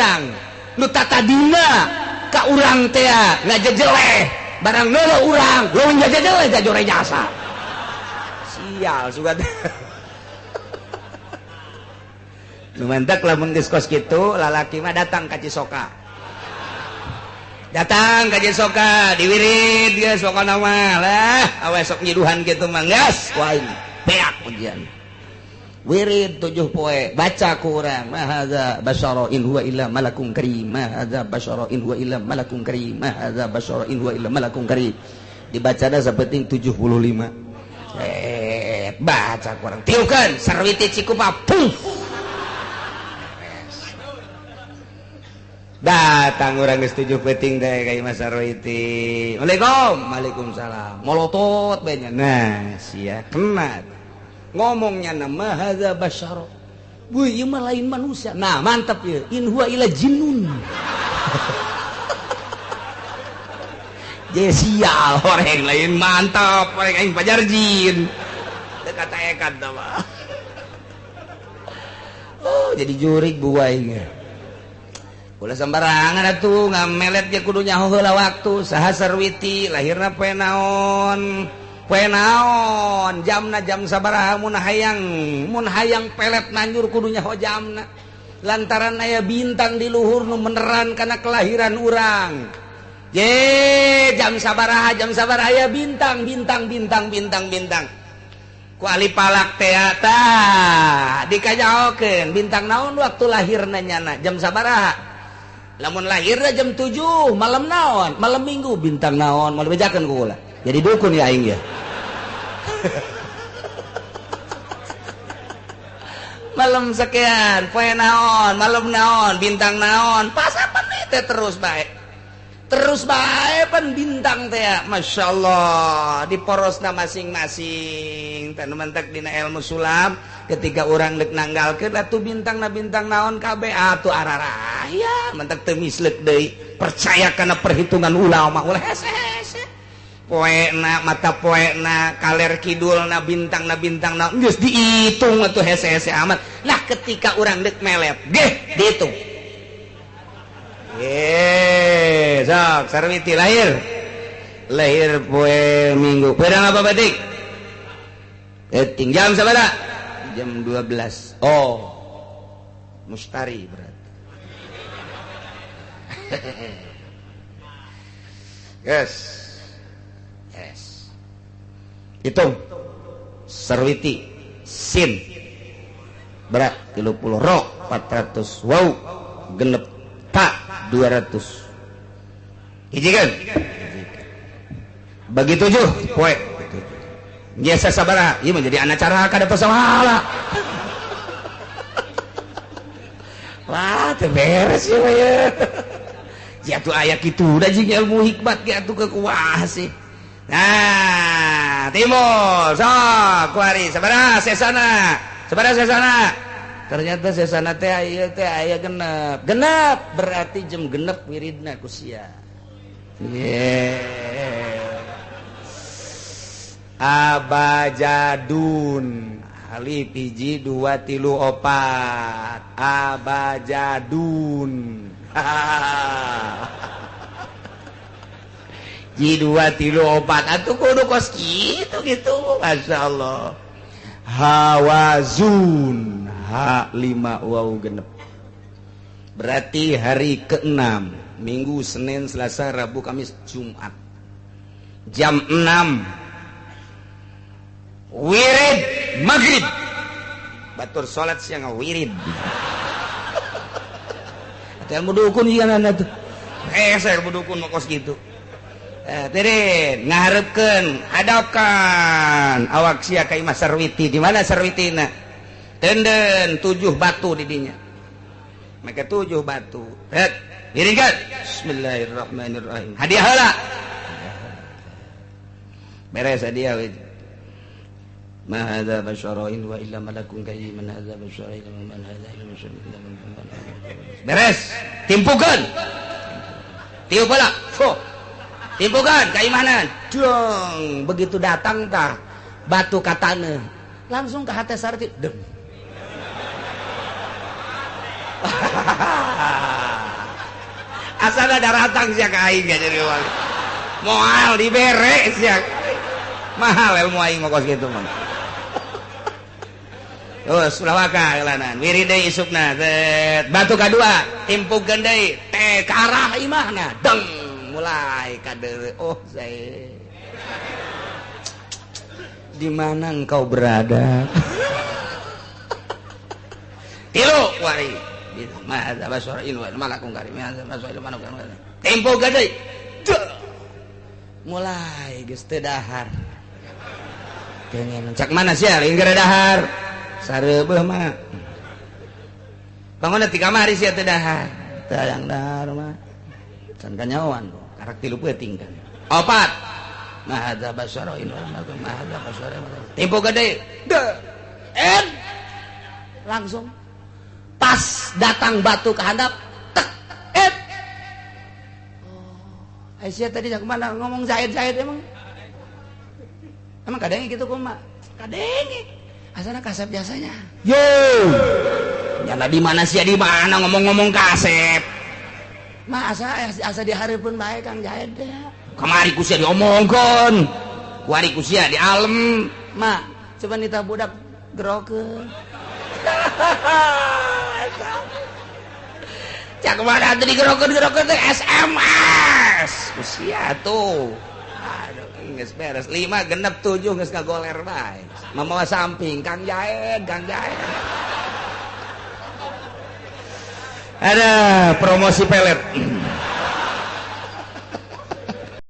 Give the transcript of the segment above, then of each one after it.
urang nu tatadina ka urang teh ngajejeleh barang neuleuh urang leuwih ngajejeleh jajore jasa sial sugan. Nu mantak lamun geus kos kitu lalaki mah datang ka Cisoka. Datang ka Cisoka diwirid geus pokona mah lah awe sok nyiduhan kitu mah geus ku aing beak ujian. Wirid 7 poe baca ku urang ma hadza basyara in huwa illa malakun karim ma hadza basyara in huwa illa malakun karim ma hadza basyara in huwa illa malakun karim. Dibacana sapenting 75. Baca ku urang tiukeun sarwiti cikupa pung. Datang urang geus 7 peuting teh ka Imah Sarwiti. Waalaikum. Waalaikumsalam. Molotot bae nya. Nah, sia kena. Ngomongnya nama hadza basyara. Weuh, ieu mah lain manusia. Nah, mantap ieu. In huwa illa jinnun. Je sial orang lain mantap, orang aing pajar jin. Teu kataekan tah mah. Oh, jadi jurig buai. Ulah sembarangan atuh ngamelet ge kudu nyaho heula waktu. Saha Sarwiti lahirna poe naon? Poe naon? Jamna jam sabaraha mun hayang pelet nanjur kudu nyaho jamna. Lantaran aya bintang di luhur nu meneran kana kelahiran urang. Ye, jam sabaraha aya bintang bintang bintang bintang bintang. Ku ahli palak teh tah dikanyahokeun bintang naon waktu lahirna nyana jam sabaraha. Lamun lahirna jam 7 malam naon, malam minggu bintang naon, malam bejakeun ku kula. Jadi dukun ya aing ya. Malam sekian, poe naon, malam naon, bintang naon, pas apa teh terus bae. Terus bae pan bintang teh, Masya Allah, di porosna masing-masing. Tah nu mentek dina ilmu sulam, ketika urang deuk nanggalkeun atuh bintangna bintang naon kabeh atuh araraya, mentek teu misleuk deui. Percaya kana perhitungan ulama ulah hese-hese. Poena mata poena kaler kidulna bintangna bintang naon geus diitung atuh hese-hese amat. Nah, ketika urang deuk melet geh dihitung. Ye, sok Sarwiti lahir. Lahir poe Minggu. Pedang apa batik? Eting jam sabaraha? Jam 12. Oh. Mustari berarti. Yes. Yes. Hitung. Sarwiti sin berat 30 ro 400 waw genep ta 200. Hiji kan? Bagi 7 poe. Biasa sabaraha? Ieu menjadi anak cara kada pasahala. Wah, teu beres ieu mah ya. Jatuh aya kitu da jeung ilmu hikmat ge atuh kekuah sih. Nah, timur sok kuari sabaraha sesana? Sabaraha sesana? Ternyata sesana teh aya genep. Genep berarti jam genep wiridna ku sia. Yeah. Abajadun alif 1 2 3 4 abajadun. Ji 2 3 4 atuh kudu kos kitu gitu. Masya Allah. Hawazun H 5 waw genep. Berarti hari ke-6, Minggu, Senin, Selasa, Rabu, Kamis, Jumat. Jam 6 wirid maghrib. Batur salat siang wirid. Atuh ilmu dukun ieu atuh. Saya ilmu dukun mah kos kitu. Tirin ngaharepkeun, hadapkan awak sia ka imah Sarwiti. Di mana Sarwitina? Tenden 7 batu di dinya. Maka 7 batu. Het, wiridkan. Bismillahirrahmanirrahim. Hadiah heula. Beres hadiah we. Ma hadza basyara in wa illa malakun karim man hadza basyara illa man hadza illa basyara illa man. Beres. Timpukeun. Tiup heula. Fuh. Timpukeun ka imahna. Dong, begitu datang tah batu ka taneuh. Langsung ke hate Sarti. Dem. Asal ada ratang sia ka aing jadi wali. Moal dibere sia. Mahal ilmu aing mah kos kitu mah. Terus ulah waka heulanan. Wirid deui isukna. Set. Batu kadua, timpugkeun deui. Teh ka arah imahna. Deng mulai kadeuleu. Oh, saya. Di mana engkau berada? Tilu wari. Tempo gede mulai geus teu dahar. Pengen cak mana sia lain gara dahar. Sareubeeh mah. Bangun ti kamari sia teu dahar. Teu hayang dahar mah. Can kanyaoan karak tilu peuting kan. Opat. Mahadza basara in mahadza basara. Tempo gede. En langsung pas datang batu ke handap tek et. Oh, Aisyah tadi jak mana ngomong Zaid emang. Emang kadenge gitu kumaha? Kadenge. Asana kasep biasanya. Yo. Nyala di mana sia di mana ngomong-ngomong kasep. Mah asa dihareupeun bae Kang Zaid teh. Kamari ku sia diomongkeun. Kuari ku sia di alem. Mak, coba nita budak gerokeun. Cak mana tadi gerokeun-gerokeun teh SMS. Usia tuh. Aduh, geus beres 5 genep 7 geus kagoler bae. Mamawa samping Kang Jaed, Kang Jaed. Ada promosi pelet.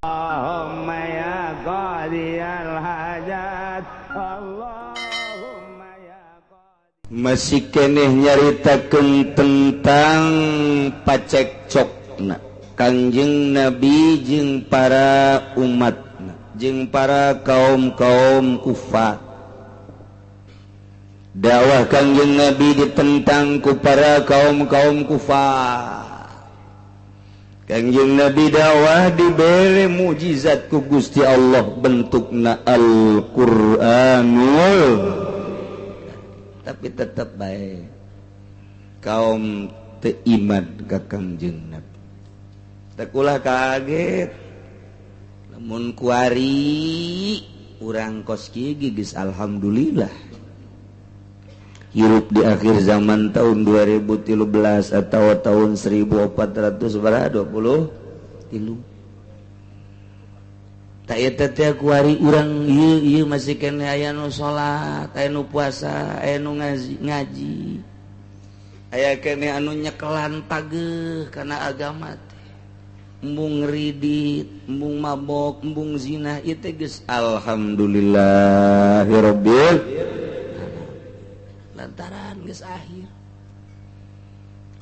Allahumma ya qadiyal hajat. Allahumma ya masih keneh nyaritakeun tentang pacekcokna Kangjeng Nabi jeung para umatna jeung para kaum-kaum kufar. Dakwah Kangjeng Nabi ditentang ku para kaum-kaum kufar. Kangjeng Nabi dakwah dibere mukjizat ku Gusti Allah bentukna Al-Qur'anul. Tapi tetap baik kaum teu iman ka Kangjeng Nabi. Teu ulah kaget lamun kuari urang kos kieu geus alhamdulillah. Hirup di akhir zaman tahun 2013 atau tahun 1423. Tak eta teh kuari urang ieu ieu masih keneh aya nu salat, aya nu puasa, aya nu ngaji. Aya keneh anu nyekelan tageuh kana agama teh. Embung ridit, embung mabok, embung zina ieu teh geus alhamdulillahirabbil lantaran geus akhir.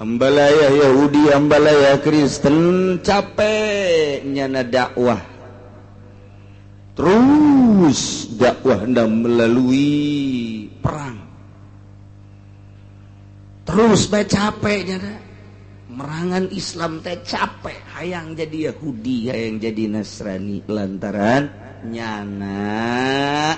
Ambalaya Yahudi, ambalaya Kristen capek nyana dakwah. Terus dakwah melalui perang. Terus bae capek nyana. Merangan Islam teh capek, hayang jadi Yahudi, hayang jadi Nasrani lantaran nyana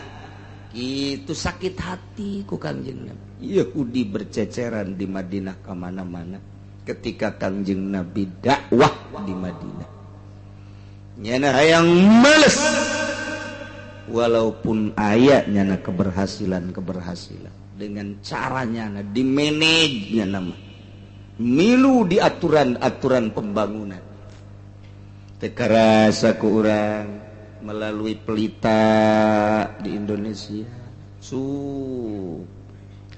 itu sakit hati ku Kangjeng Nabi. Yahudi berceceran di Madinah kemana-mana ketika Kangjeng Nabi dakwah di Madinah. Nyana hayang males walaupun aya nyana keberhasilan-keberhasilan dengan caranya nyana dimanage nyana mah milu di aturan-aturan pembangunan. Teu karasa ku urang melalui pelita di Indonesia.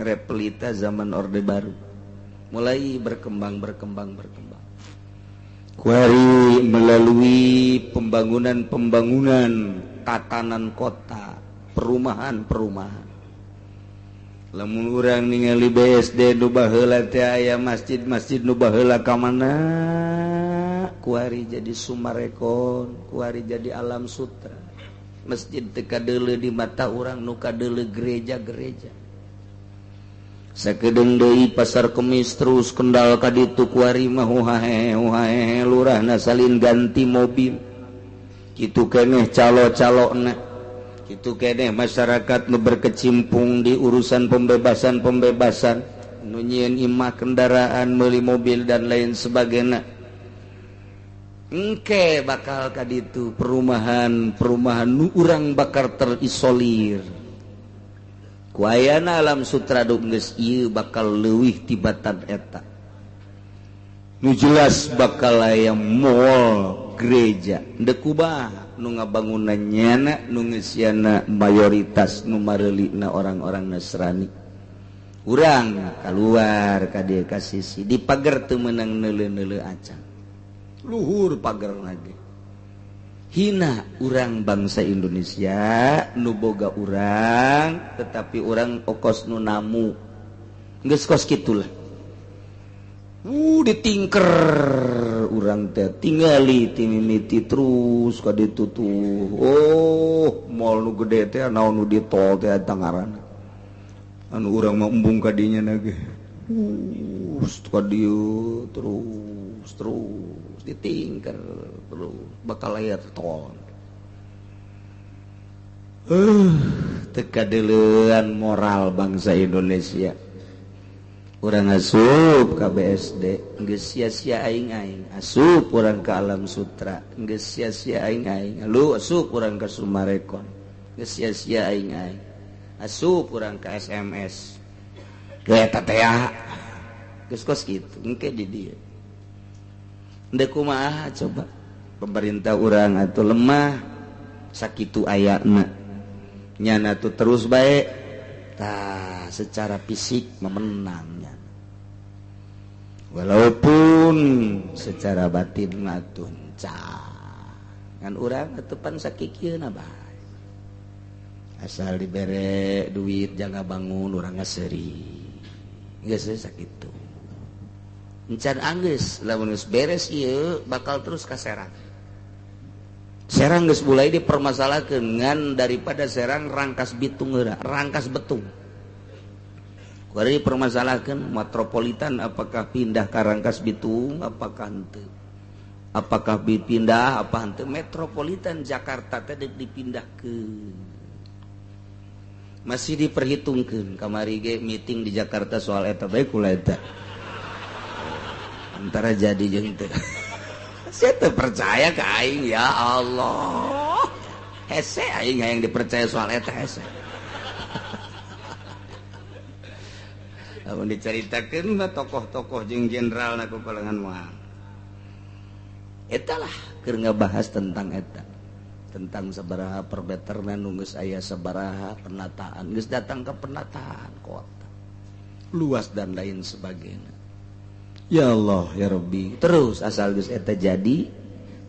Repelita zaman Orde Baru mulai berkembang. Kuari melalui pembangunan-pembangunan tatanan kota, perumahan-perumahan. Lamun urang ningali BSD nu baheula teh aya masjid-masjid nu baheula ka mana? Kuari jadi Sumarekon, kuari jadi Alam Sutra. Masjid teu kadeuleu di mata urang nu kadeuleu gereja-gereja. Sakedeung deui pasar Kemis terus Kendal ka ditu kuari mah huhae lurahna salin ganti mobil. Kitu keneh calo-calona. Kitu keneh masyarakat nu berkecimpung di urusan pembebasan-pembebasan, nu nyieun imah kendaraan, meuli mobil dan lain sebagainya. Engke bakal ka ditu perumahan-perumahan nu urang bakal terisolir. Ku ayana Alam Sutra geus ieu bakal leuwih tibatan eta. Nu jelas bakal aya mall gereja. Deuk kubah nu ngabangunan nyana nu ngeusiana mayoritas nu mareulina orang-orang Nasrani. Urang kaluar ka dieu ka sisi di pagar teu meunang neuleu-neuleu acan. Luhur pagar lagi. Hina urang bangsa Indonesia nu boga urang tetapi urang okos nu namu. Geus kos kitulah. Ditingker urang teh tingali timimiti terus ka ditu tuh. Oh, mall nu gede teh naon nu di tol teh eta ngaranna. Anu urang mah embung ka dinya na ge. Ka dieu terus terus ditingker terus bakal aya tol. Teu kadeuleuan moral bangsa Indonesia. Urang asup ka BSD geus sia-sia aing-aing, asup urang ka Alam Sutra geus sia-sia aing-aing, lu asup urang ka Sumarekon geus sia-sia aing-aing, asup urang ka SMS eta teh geus kos kitu engke di dieu. Ndek kumaha coba pemerintah urang atuh lemah sakitu ayana nyana tuh terus bae tah secara fisik memenangnya walaupun secara batin mah tuncah ngan urang atuh pan sakikieuna bae asal dibere duit jangan bangun urang ngaseri geus sakitu encan anggeus lamun geus beres ieu bakal terus ka Serang. Serang geus mulai dipermasalahkeun ngan daripada Serang Rangkas Bitung heula, Rangkas Betung. Kuari dipermasalahkeun metropolitan apakah pindah ka Rangkas Bitung apakah henteu. Apakah dipindah apa henteu metropolitan Jakarta teh dipindahkeun. Masih diperhitungkeun kamari ge meeting di Jakarta soal eta bae kula eta. Antara jadi jeung teu. Saya teu percaya ka aing ya Allah. Hese aing hayang dipercaya soal eta hese. Lamun dicaritakeun mah tokoh-tokoh jeung jenderal na kupalengan mah. Eta lah keur ngabahas tentang eta. Tentang sabaraha perbeterna nu geus aya sabaraha penataan, geus datang ke penataan kota. Luas dan lain sebagainya. Ya Allah ya Rabbi. Terus asal geus eta jadi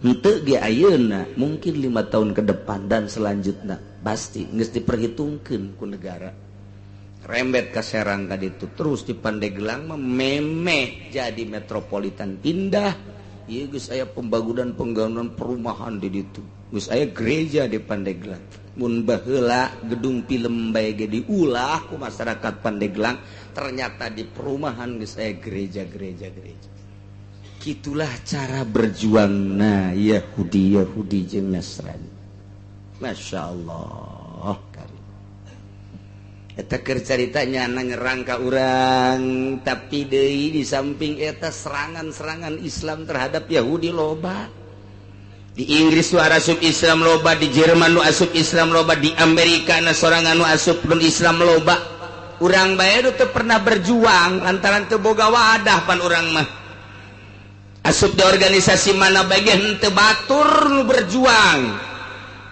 henteu ge ayeuna mungkin 5 tahun ke depan dan selanjutnya pasti geus diperhitungkeun ku negara. Rembet ka Serang ka ditu terus di Pandeglang mah memeh jadi metropolitan pindah. Ieu geus aya pembangunan-pembangunan perumahan di ditu. Geus aya gereja di Pandeglang. Mun baheula gedung film bae ge diulah ku masyarakat Pandeglang, ternyata di perumahan geus aya gereja-gereja gereja. Kitulah cara berjuangna Yahudi Yahudi jeung Nasrani. Masya Allah. Eta keur caritanya nyerang ka urang, tapi deui di samping eta serangan-serangan Islam terhadap Yahudi loba. Di Inggris nu asup Islam loba, di Jerman nu asup Islam loba, di Amerika na sorangan nu asup Islam loba. Urang bae teu pernah berjuang lantaran teu boga wadah pan urang mah. Asup di organisasi mana bae ge henteu batur nu berjuang.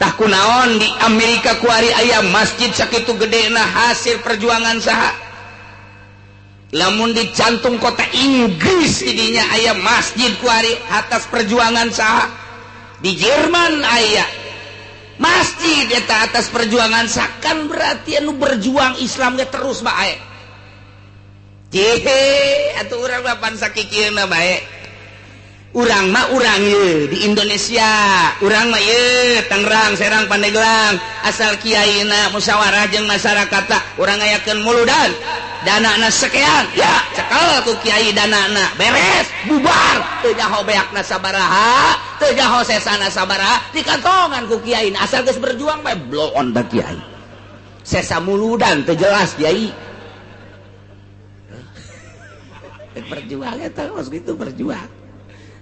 Tah kunaon di Amerika kuari aya masjid sakitu gedena hasil perjuangan saha. Lamun di jantung kota Inggris didinya aya masjid kuari atas perjuangan saha. Di Jerman aya masjid eta atas perjuangan sakan berarti anu berjuang Islam ge terus bae. Cihe atuh urang mah pan sakikieuna bae. Urang mah urang ye di Indonesia, urang mah ye Tangerang, Serang, Pandeglang, asal kiaina musyawarah jeung masyarakat urang ngayakeun muludan, danana sekian, ya cekel ku kiai danana, beres, bubar, teu nyaho beakna sabaraha, teu nyaho sesana sabaraha, dikantongan ku kiai, asal geus berjuang bae blow on da kiai. Sesa muludan teu jelas kiai. Berjuang eta geus kitu berjuang.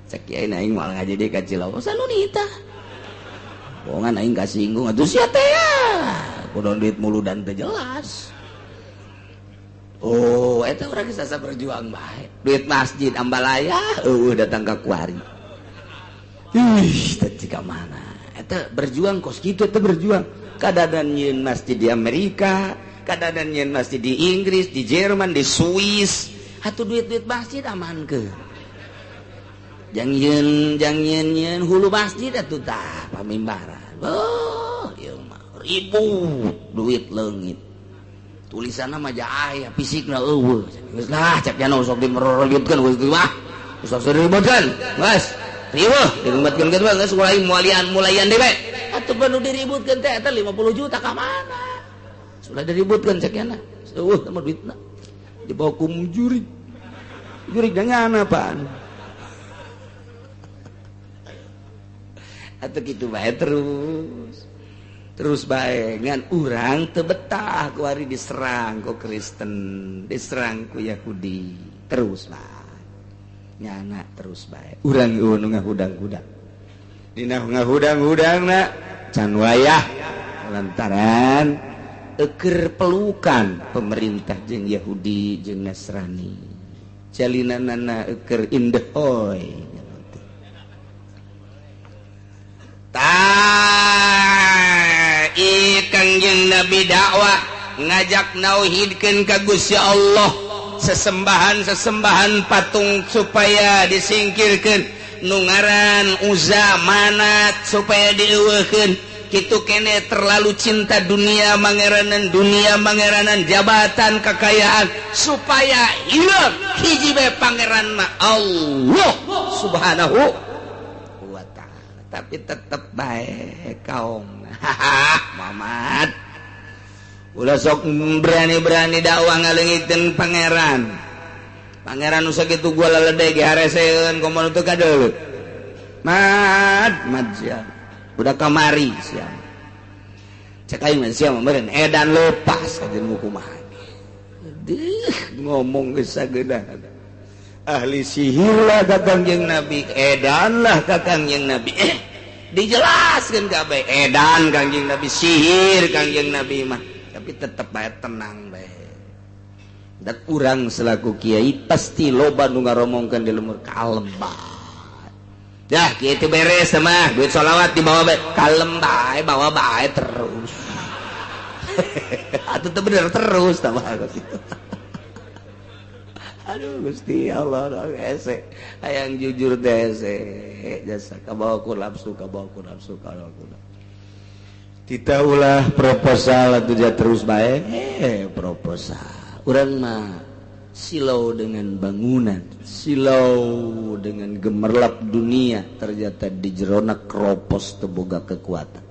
Cek kiai aing moal ngaji deui ka Cilaw. Sanunita. Bohongan aing kasinggung atuh sia teh. Kudu duit mulu dan teu jelas. Oh, eta urang geus asa berjuang bae. Duit masjid ambalaya eueuh datang ka kuari. Ih, teh cika mana? Eta berjuang kos kitu eta berjuang. Kadadan nyieun masjid di Amerika, kadadan nyieun masjid di Inggris, di Jerman, di Swiss. Atuh duit-duit masjid amankeun. Jang nyieun hulu masjid atuh tah pamimbaran. Oh, ieu mah ribut duit leungit. Tulisanna mah aya, fisikna eueuh. Geus lah cek jana sok dimerorojutkeun geus mah. Sok diributkeun. Geus, riweuh diributkeun kitu geus mulai mulayan deui. Atuh nu diributkeun teh eta 50 juta ka mana? Sudah diributkeun cek jana. Eueuh mah duitna. Dibawa ku jurig. Jurig jangan apaan? Atau gitu bae terus bae ngan urang teu betah ku ari diserang ku Kristen, diserang ku Yahudi, terus bae nyana terus bae urang nu ngahudang-hudang dina ngahudang-hudangna can wayah lantaran eukeur pelukan pemerintah jeung Yahudi jeung Nasrani jalinanana eukeur indehoy. Kangjeng Nabi dakwah ngajak nauhidkeun ka Gusti Allah, sesembahan-sesembahan patung supaya disingkirkeun, nu ngaran Uzza Manat supaya dieuweuhkeun. Kitu kene terlalu cinta dunia, mangeranan dunia, mangeranan jabatan, kekayaan supaya hilang hiji bae pangeran mah Allah Subhanahu wa ta'ala. Tapi tetep bae kaum Muhammad ulah sok berani-berani dakwah ngaleungiteun pangeran. Pangeran nu sakitu gua laledeg hareseun komo nu teu kadeuleu. Mad mad sia. Udah kamari sia. Cek aing mah sia mah meureun edan lepas ajeun kumaha. Deuh ngomong geus sagedah. Ahli sihir lah ka Kangjeng Nabi, edan lah ka Kangjeng Nabi. Dijelaskan kabeh edan Kangjeng Nabi, sihir Kangjeng Nabi mah, tapi tetep bae tenang bae. Dan urang selaku kiai pasti loba nu ngaromongkeun di lemur kalem bae. Dah kiai teh beres mah, duit sholawat dibawa bae, kalem bae, bawa bae terus. Atuh teu bener terus tambah gitu. Aduh Gusti Allah hese hayang jujur teh hese jasa kabawa ku nafsu kabawa ku nafsu kabawa ku nafsu. Kita ulah proposal atuh ja terus bae proposal. Urang mah silau dengan bangunan, silau dengan gemerlap dunia, ternyata di jerona keropos teu boga kekuatan.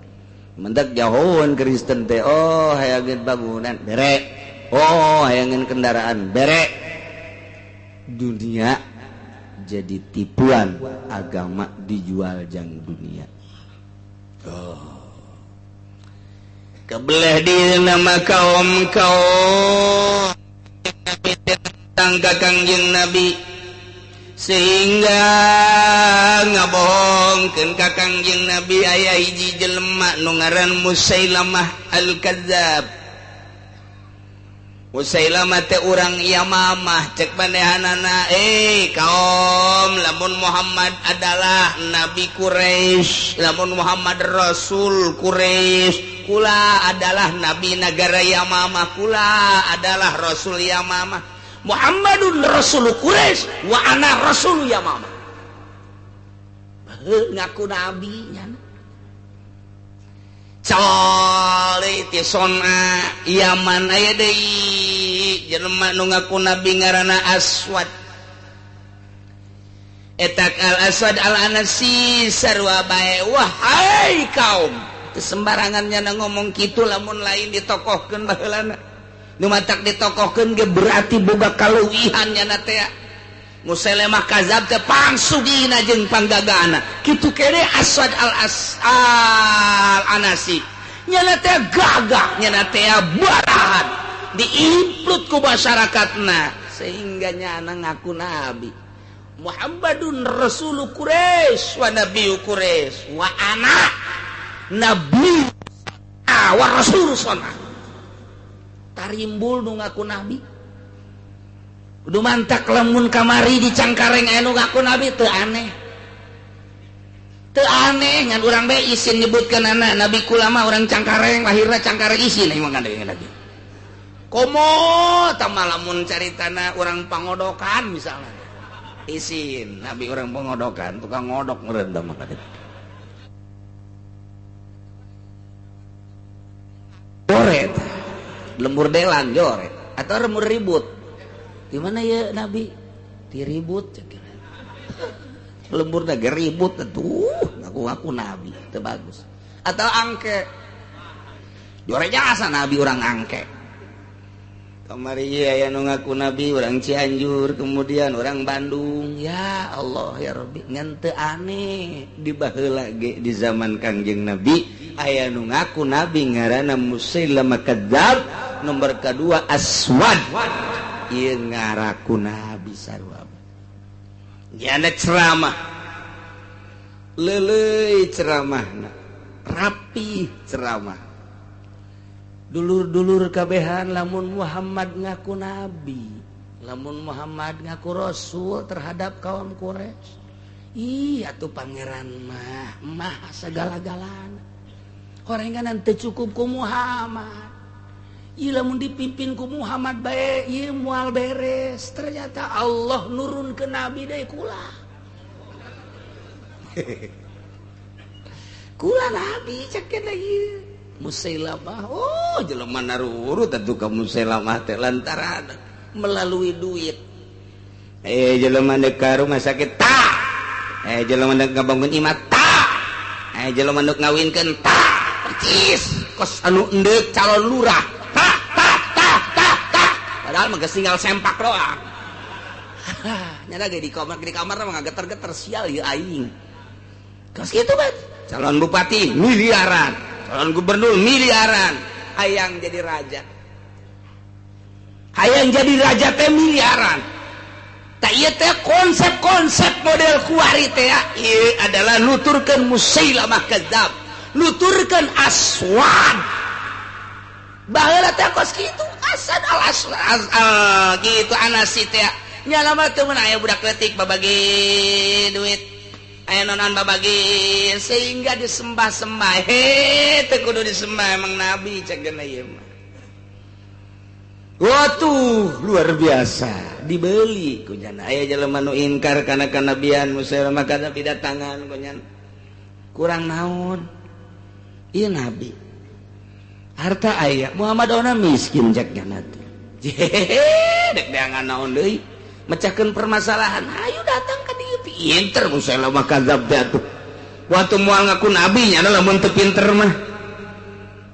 Mendak jauhan Kristen teh oh hayangeun bangunan bere, oh hayangeun kendaraan bere. Dunia jadi tipuan, agama dijual jang dunia. Oh. Kebeleh di nama kaum kaum tangga Kangjeng Nabi sehingga ngabohongkeun ka Kangjeng Nabi aya hiji jelema nu ngaran Musailamah al-Kadzab. Musailamah teh urang Yamamah cek manehanana kaum lamun Muhammad adalah nabi Quraisy, lamun Muhammad rasul Quraisy, kula adalah nabi negara Yamamah, kula adalah rasul Yamamah. Muhammadun rasul Quraisy wa ana rasul Yamamah. Ngaku nabi nya. Cole ti sona Yaman aya deui jelema nu ngaku nabi ngaranna Aswad. Etak al Aswad al Anasi sarua bae wahai kaum. Teu sembarangan nya ngomong kitu lamun lain ditokohkeun baheulana. Nu matak ditokohkeun ge berarti boga kaleuwihan nya teh. Musailamah kazab teh pangsugina jeung panggagana. Kitu kene Aswad al Anasi. Nyana teh gagah, nyana teh barahan. Diimplut ku masyarakatna sehingga nyana ngaku nabi. Muhammadun Rasulu Quraisy wa nabiyyu Quraisy wa ana nabi wa rasul sona. Tarimbul nu ngaku nabi. Kudu mantak lamun kamari di Cangkareng aya nu ngaku nabi teu aneh. Teu aneh ngan urang bae isin nyebutkeun anak nabi kulama urang Cangkareng lahirna Cangkareng isin emang ada lagi. Komo tah lamun caritana urang Pangodokan misalnya. Isin nabi orang Pangodokan tukang ngodok ngerendam maka joret lembur delan joret atau lembur ribut di mana ya nabi diribut lembur naga ribut tuh aku nabi itu bagus atau angke joret jasa nabi orang angke. Kamari aya nu ngaku nabi orang Cianjur kemudian orang Bandung ya Allah ya Rabbi ngan teu aneh di baheula ge di zaman Kangjeng Nabi aya nu ngaku nabi ngaranna Musailamah Kadzab nomor kedua Aswad ieu ngaraku nabi sarua nyana ceramah leuleuy ceramahna rapi ceramah dulur-dulur kabehan lamun Muhammad ngaku nabi lamun Muhammad ngaku rasul terhadap kaum Quraisy ih atuh pangeran mah mah segala-galana horengan teu cukup ku Muhammad ieu lamun dipimpin ku Muhammad bae ieu moal beres ternyata Allah nurun ke nabi deui kula kula nabi cek ieu Musailamah oh jelema narurut atuh ka Musailamah teh lantaran melalui duit jelema deuk ka rumah sakit ta jelema deuk ngabangun imah ta jelema deuk ngawinkeun ta percis kos anu endeuk calon lurah ta ta ta ta ta padahal mah geus tinggal sempak doang nyana ge di kamar mah ngageter-geter sial ieu aing kos kitu bae calon bupati miliaran calon gubernur miliaran hayang jadi raja hayang jadi raja teh miliaran tak ieu teh konsep-konsep model kuari teh ieu adalah nuturkeun Musailamah Kadzab nuturkeun Aswad baheula teh kos kitu Asad al Aswad kitu anasi teh nya lama teu mun aya budak leutik babagi duit aya nonan babagi sehingga disembah-sembah he teu kudu disembah emang nabi cek geuna ieu mah watuh luar biasa dibeli ku nyana aya jelema nu ingkar kana kanabian Musailamah kana datangan ku nyana kurang naon ieu nabi harta aya Muhammad ona miskin cek nyana teh dek deangan naon deui mecahkeun permasalahan ayo datang ka dieu pinter Musailamah Kadzab teh atuh waktu moal ngaku nabi nya lamun teu pinter mah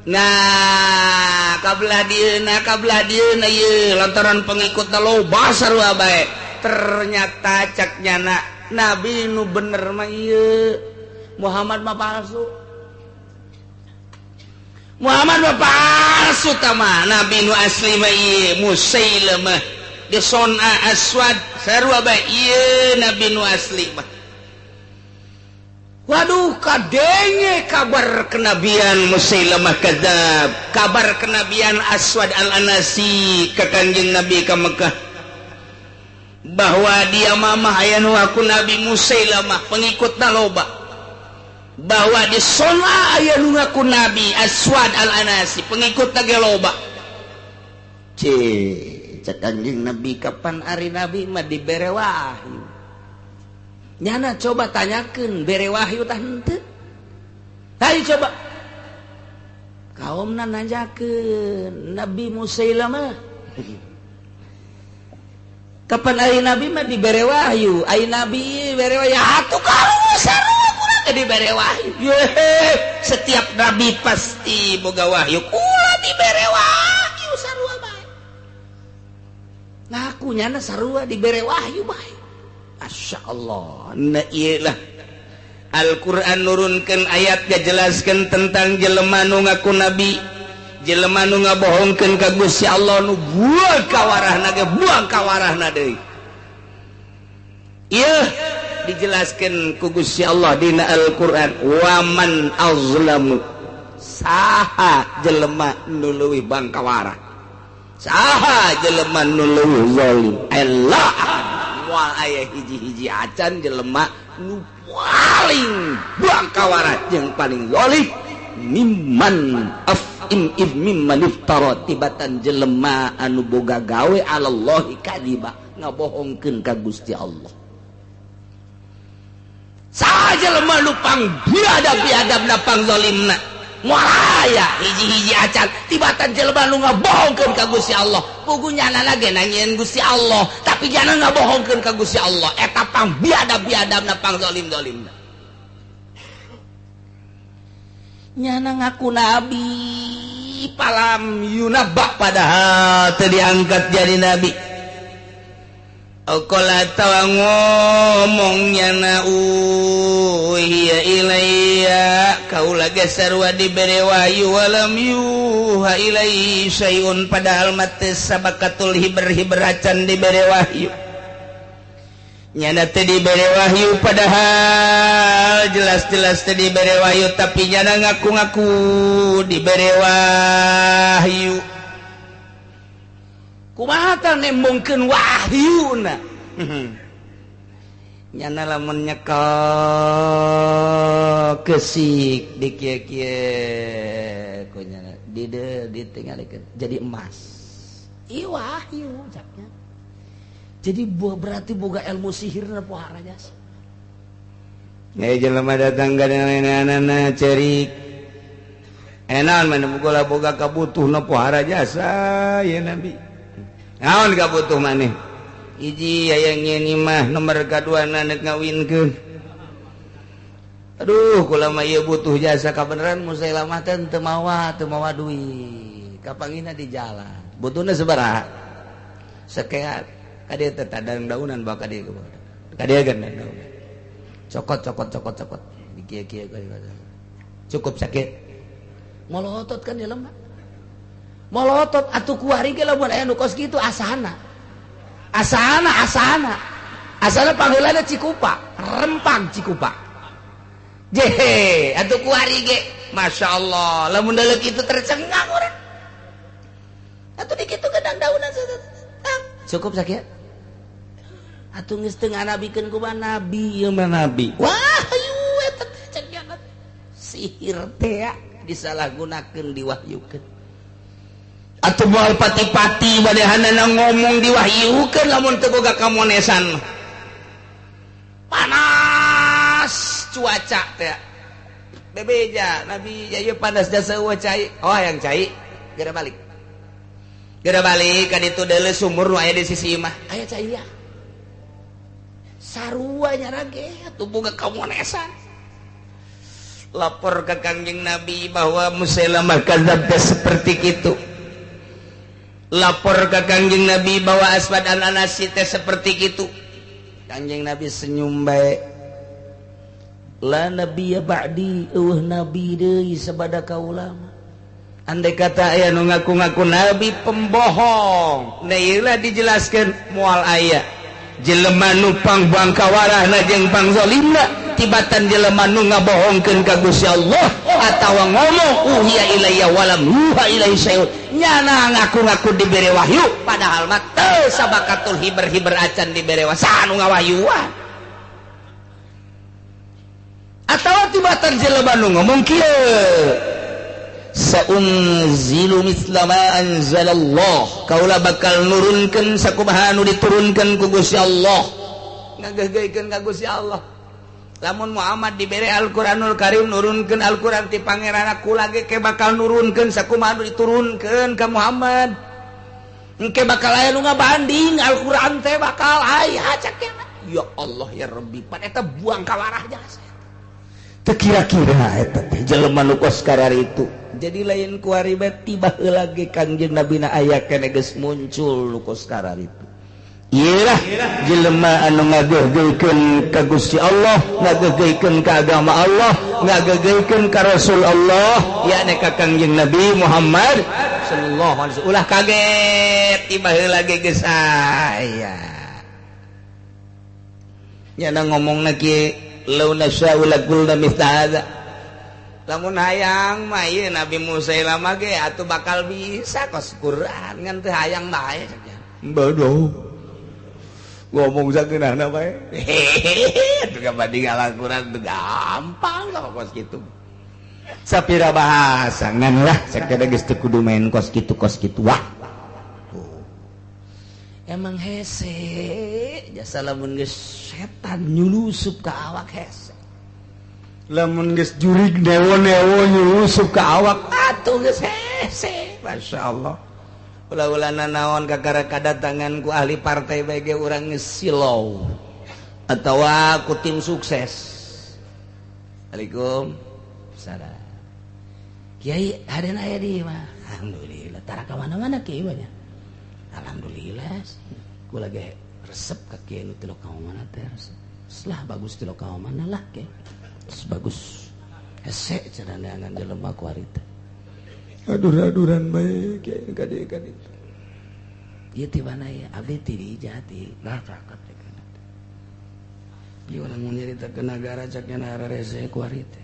nah kabelah dieuna ieu lantaran pengikutna loba sarua bae ternyata cak nyana nabi nu bener mah ieu Muhammad mah palsu Muhammad mah palsu tah mah nabi nu asli mah ieu Musailamah di Sona Aswad sarua bae ieu nabi nu asli mah waduh kadenge kabar kenabian Musailamah Kadzab kabar kenabian Aswad al-Anasi ka Kangjeng Nabi ka Mekah bahwa dia mamah aya nu ngaku Nabi Musailamah pengikutna loba bahwa di Sona aya nu ngaku Nabi Aswad al-Anasi pengikutna ge loba cek Kangjeng Nabi kapan ari Nabi mah dibere wahyu nyana coba tanyakeun bere wahyu tah henteu hayu coba kaumna nanyakeun Nabi Musailamah kapan ari Nabi mah dibere wahyu ari Nabi bere wahyu atuh kalau sarua kurang dibere wahyu setiap nabi pasti boga wahyu kula dibere wahyu sarua bae ngaku nyana sarua dibere wahyu bae Masya Allah nah iyalah Al-Quran nurunkan ayat jelaskan tentang jelema nu ngaku nabi jelema nu ngabohongkeun ka Gusti Allah nu buang kawarahna ge buang kawarahna deui. Ieu dijelaskeun ku Gusti Allah dina Al-Qur'an, waman azlamu, saha jelema nu leuwih bangkawara, saha jelema nu leuwih zalim. Allah moal aya hiji-hiji acan jelema nu paling bangkawara jeung paling zalim mimman afim mimman iftara, tibatan jelema anu boga gawe alallahi kadiba, ngabohongkeun ka Gusti Allah. Saha jelema nu pang biadab-biadabna pang zalimna, moal aya hiji-hiji acan tibatan jelema nu ngabohongkeun ka Gusti Allah. Pugu nyana ge nanyeun Gusti Allah, tapi jangan ngabohongkeun ka Gusti Allah. Eta pang biadab-biadabna pang zalim-zalimna. Nyana ngaku nabi palam yunabba, padahal teu diangkat jadi nabi. Qala tawa ngomong nyana uhiya ilayya, kaula ge sarua dibere wahyu, walam yuha ilaihi syai'un, padahal mah teu sabakatul hiber-hiber acan dibere wahyu. Nyana teu dibere wahyu, padahal jelas-jelas teu dibere wahyu, tapi nyana ngaku-ngaku dibere wahyu. Kumaha tah nembongkeun wahyuna? Nyana lamun nyekel kesik di kieu-kieu ku nyana di ditinggalikeun jadi emas. Ieu wahyu caknya. Jadi berarti boga ilmu sihirna pohara jasa. Nya jelema datang ka nenek-nenek cerik. Enaon mana boga boga kabutuhna pohara jasa ya Nabi. Naon kabutuh maneh? Hiji hayang nyeun imah, nomor kaduana nek ngawinkeun. Aduh, kula mah ieu butuh jasa kabeneran Musailamah teh teu mawa duit. Kapangina di jalan. Butuhna sabaraha? Sakeat. Kadieu teh tadang daunan bawa kadieu. Kadieu kan daunan. Cokot cokot cokot cokot. Di kieu-kieu cukup sakit. Molotot kan di lemah. Molotot atuh kuari ge lamun aya nu kos kitu asana. Asana asana. Asana pangheulana Cikupa, rempang Cikupa. Jehe, atuh kuari ge masyaallah, lamun daleuk kitu tercengang urang. Atuh di kitu gedang daunan. Cukup sakit. Atuh geus teu nganabikeun kumaha nabi ieu mah nabi. Wahyu eta teh cengan. Sihir teh disalahgunakeun diwahyukeun. Atuh moal pati-pati badehanana ngomong diwahyukeun lamun teu boga kamonesan. Panas cuaca teh. Bebeja nabi ieu panas jasa eueuh cai. Oh hayang cai, geura balik. Geura balik ka ditu deuleu sumur nu aya di sisi imah. Aya cai ya. Sarua nya rage atuh boga kamonesan. Lapor ke Kangjeng Nabi bahwa Musailamah kadzab teh seperti kitu. Lapor ke Kangjeng Nabi bahwa Aswad al-Anasi teh seperti kitu. Kangjeng Nabi senyum bae. La nabiyya ba'di, eueuh nabi deui sabada kaula. Andai kata aya nu ngaku-ngaku nabi pembohong. Nah ieu lah dijelaskeun moal aya jelema nu pangbangkawarahna jeung pangzalimna tibatan jelema nu ngabohongkeun ka Gusti Allah atawa ngomong uhiya ilayya walam yuha ilaihi syai'un. Nyana ngaku-ngaku dibere wahyu padahal mah teu sabakatul hiber-hiber acan dibere wahyu anu ngawahyuan. Atawa tibatan jelema nu ngomong kieu, saunzilu mithla ma anzalallah, kaula bakal nurunkeun sakumaha anu diturunkeun ku Gusti Allah. Ngageugeuykeun ka Gusti Allah. Lamun Muhammad dibere Al-Qur'anul Karim nurunkeun Al-Qur'an ti pangeran kula ge ke bakal nurunkeun sakumaha anu diturunkeun ka Muhammad. Engke bakal aya nu ngabanding Al-Qur'an teh bakal aya cak. Ya Allah ya Rabbi, pan eta buang ka warah jasa. Teu kira-kira eta teh jelema nu kos kararitu. Jadi lain kuari bae tiba heula ge Kangjeng Nabi na aya keneh geus muncul nu kos kararitu. Iyalah jelema anu ngageugeuykeun ka Gusti Allah, ngageugeuykeun ka agama Allah, ngageugeuykeun ka Rasul Allah, yakni ka Kangjeng Nabi Muhammad sallallahu alaihi wasallam. Ulah kaget tiba heula ge geus aya. Nyana ngomongna kieu law nasya'u laqulna mithla hadza. Lamun hayang mah ieu Nabi Musa lama ge atuh bakal bisa kos Quran ngan teu hayang bae cek. Bodoh. Ngomong sakeunahna bae. Hehehe, atuh kabanding Al-Qur'an teu gampang lah kos kitu. Sapira bahasa ngan lah sakada geus teu kudu main kos kitu wah. Tuh. Emang hese jasa lamun geus setan nyulusup ka awak hese. Lamun geus jurig newo-newo nyulusup ka awak atuh geus hese. Masyaallah. Ulah-ulana naon kakara kadatangan ku ahli partai bae ge urang geus silau atawa ku tim sukses. Assalamualaikum. Salam. Kiai hadena aya di mah. Alhamdulillah tara ka mana-mana kiai mah nya. Alhamdulillah. Kula ge resep ka kiai nu tilok ka mana teh resep. Lah bagus tilok ka mana lah kiai. Bagus. Hese cenah neangan jelema ku harita. Adur-aduran bae kiai ka dieu ka ditu. Ieu ti mana ya? Abdi ti di Jati. Lah cakep teh kana. Ieu urang mun nyarita ke nagara cak nya rese ku harita.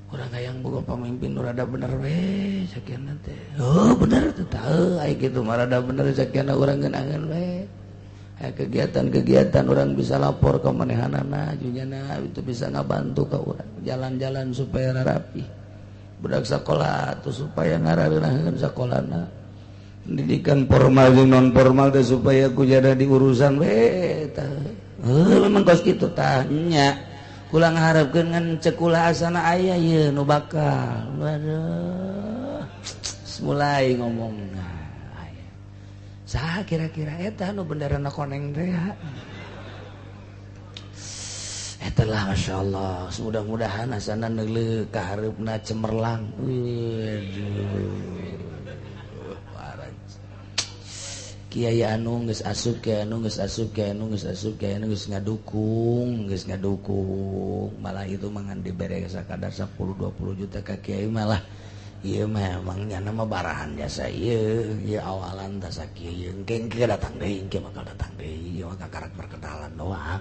Urang hayang boga pamimpin nu rada bener we sakian teh. Oh bener teh tah aya kitu mah rada bener sakian urang geunangan we. Aya kegiatan-kegiatan urang bisa lapor ka manehanana junyana itu bisa ngabantu ka urang jalan-jalan supaya rapi. Budak sakola tuh supaya ngarareunaheun sakolana. Pendidikan formal jeung non formal teh supaya ku jada diurusan we tah. Heuh memang kos kitu tah nya. Kula ngaharepkeun ngan cekula asana aya ieu nu bakal. Waduh. Mulai ngomongna aya. Saha kira-kira eta nu benderana koneng teh ya? Eta lah masyaallah. Mudah-mudahan asana neuleuh ka hareupna cemerlang. Waduh. Kiai anu geus asup, kiai anu geus asup, kiai anu geus asup, kiai anu geus ngadukung, geus ngadukung. Malah itu mah ngan dibere sakadar 10 20 juta ka kiai malah ieu mah emang nyana mah barahan jasa ieu, ieu awalan tah sakieu engke engke datang deui, engke bakal datang deui, ieu mah kakarak perkenalan doang.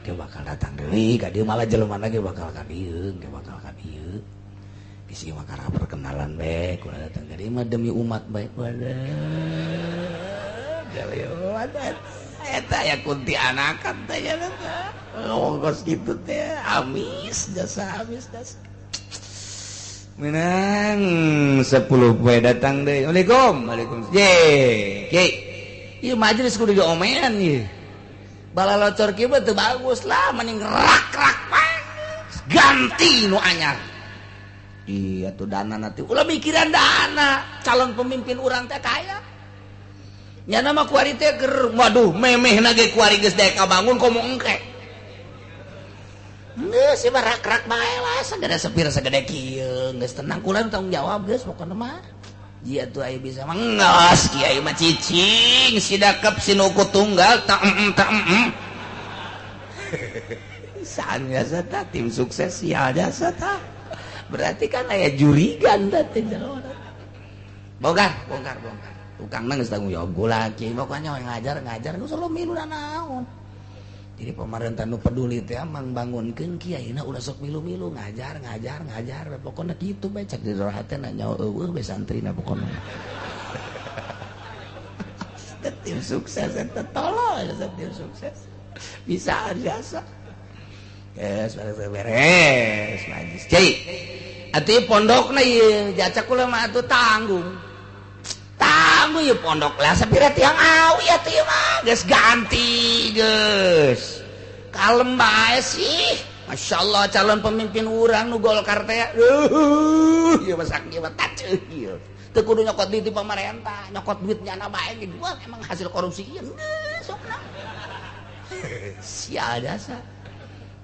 Engke bakal datang deui ka dieu malah jelema ge bakal ka dieu, engke bakal ka dieu. Geus ieu mah kakarak perkenalan bae, kula datang ka dieu mah demi umat bae. Waduh. Eta ya kunti anakan teh nya teh. Ngomong kos kitu teh amis jasa amis jasa. Menang 10 poe datang deui. Waalaikum. Waalaikumsalam. Ye, kiai. Ieu majelis kudu diomean ieu. Balalocor kieu mah teu bagus lah mending rak-rak ganti nu anyar. Iya tuh dana nanti. Ulah mikiran dana, calon pemimpin urang teh kaya. Nyana mah kuari teh ger, waduh memehna ge kuari geus daek kabangun komo engke. Geus ieu mah rak-rak bae lah sagede sepir sagede kieu, geus tenang kula tanggung jawab geus pokona mah. Jia tuh aya bisa mah geus kiai mah cicing sidakep sinuku tunggal ta ta. Saan biasa ta tim sukses sial jasa ta. Berarti kan aya jurigan ta teh jelema. Bongkar, bongkar, bongkar. Tukang nang geus tanggung jawab gula kiai pokoknya ngajar geus selalu milu naon. Jadi pemerintah nu peduli teh mangbangunkeun kiaina ulah sok milu-milu ngajar ngajar ngajar pokona kitu bae cek di hatena nyaho eueuh bae santrina pokona. Tim sukses eta tolol tim sukses. Bisa jasa. Geus beres majlis. Kiai atuh pondokna ieu jacak kula mah atuh tanggung. Tanggung ieu pondok lah sapira tiang awi atuh ieu mah geus ganti geus. Kalem bae sih. Masyaallah calon pemimpin urang nu Golkar teh. Ieu mah sakieu mah taceuh ieu. Teu kudu nyokot duit di pamarentah, nyokot duit nyana bae ge gua emang hasil korupsi ieu geus sokna. Sial jasa.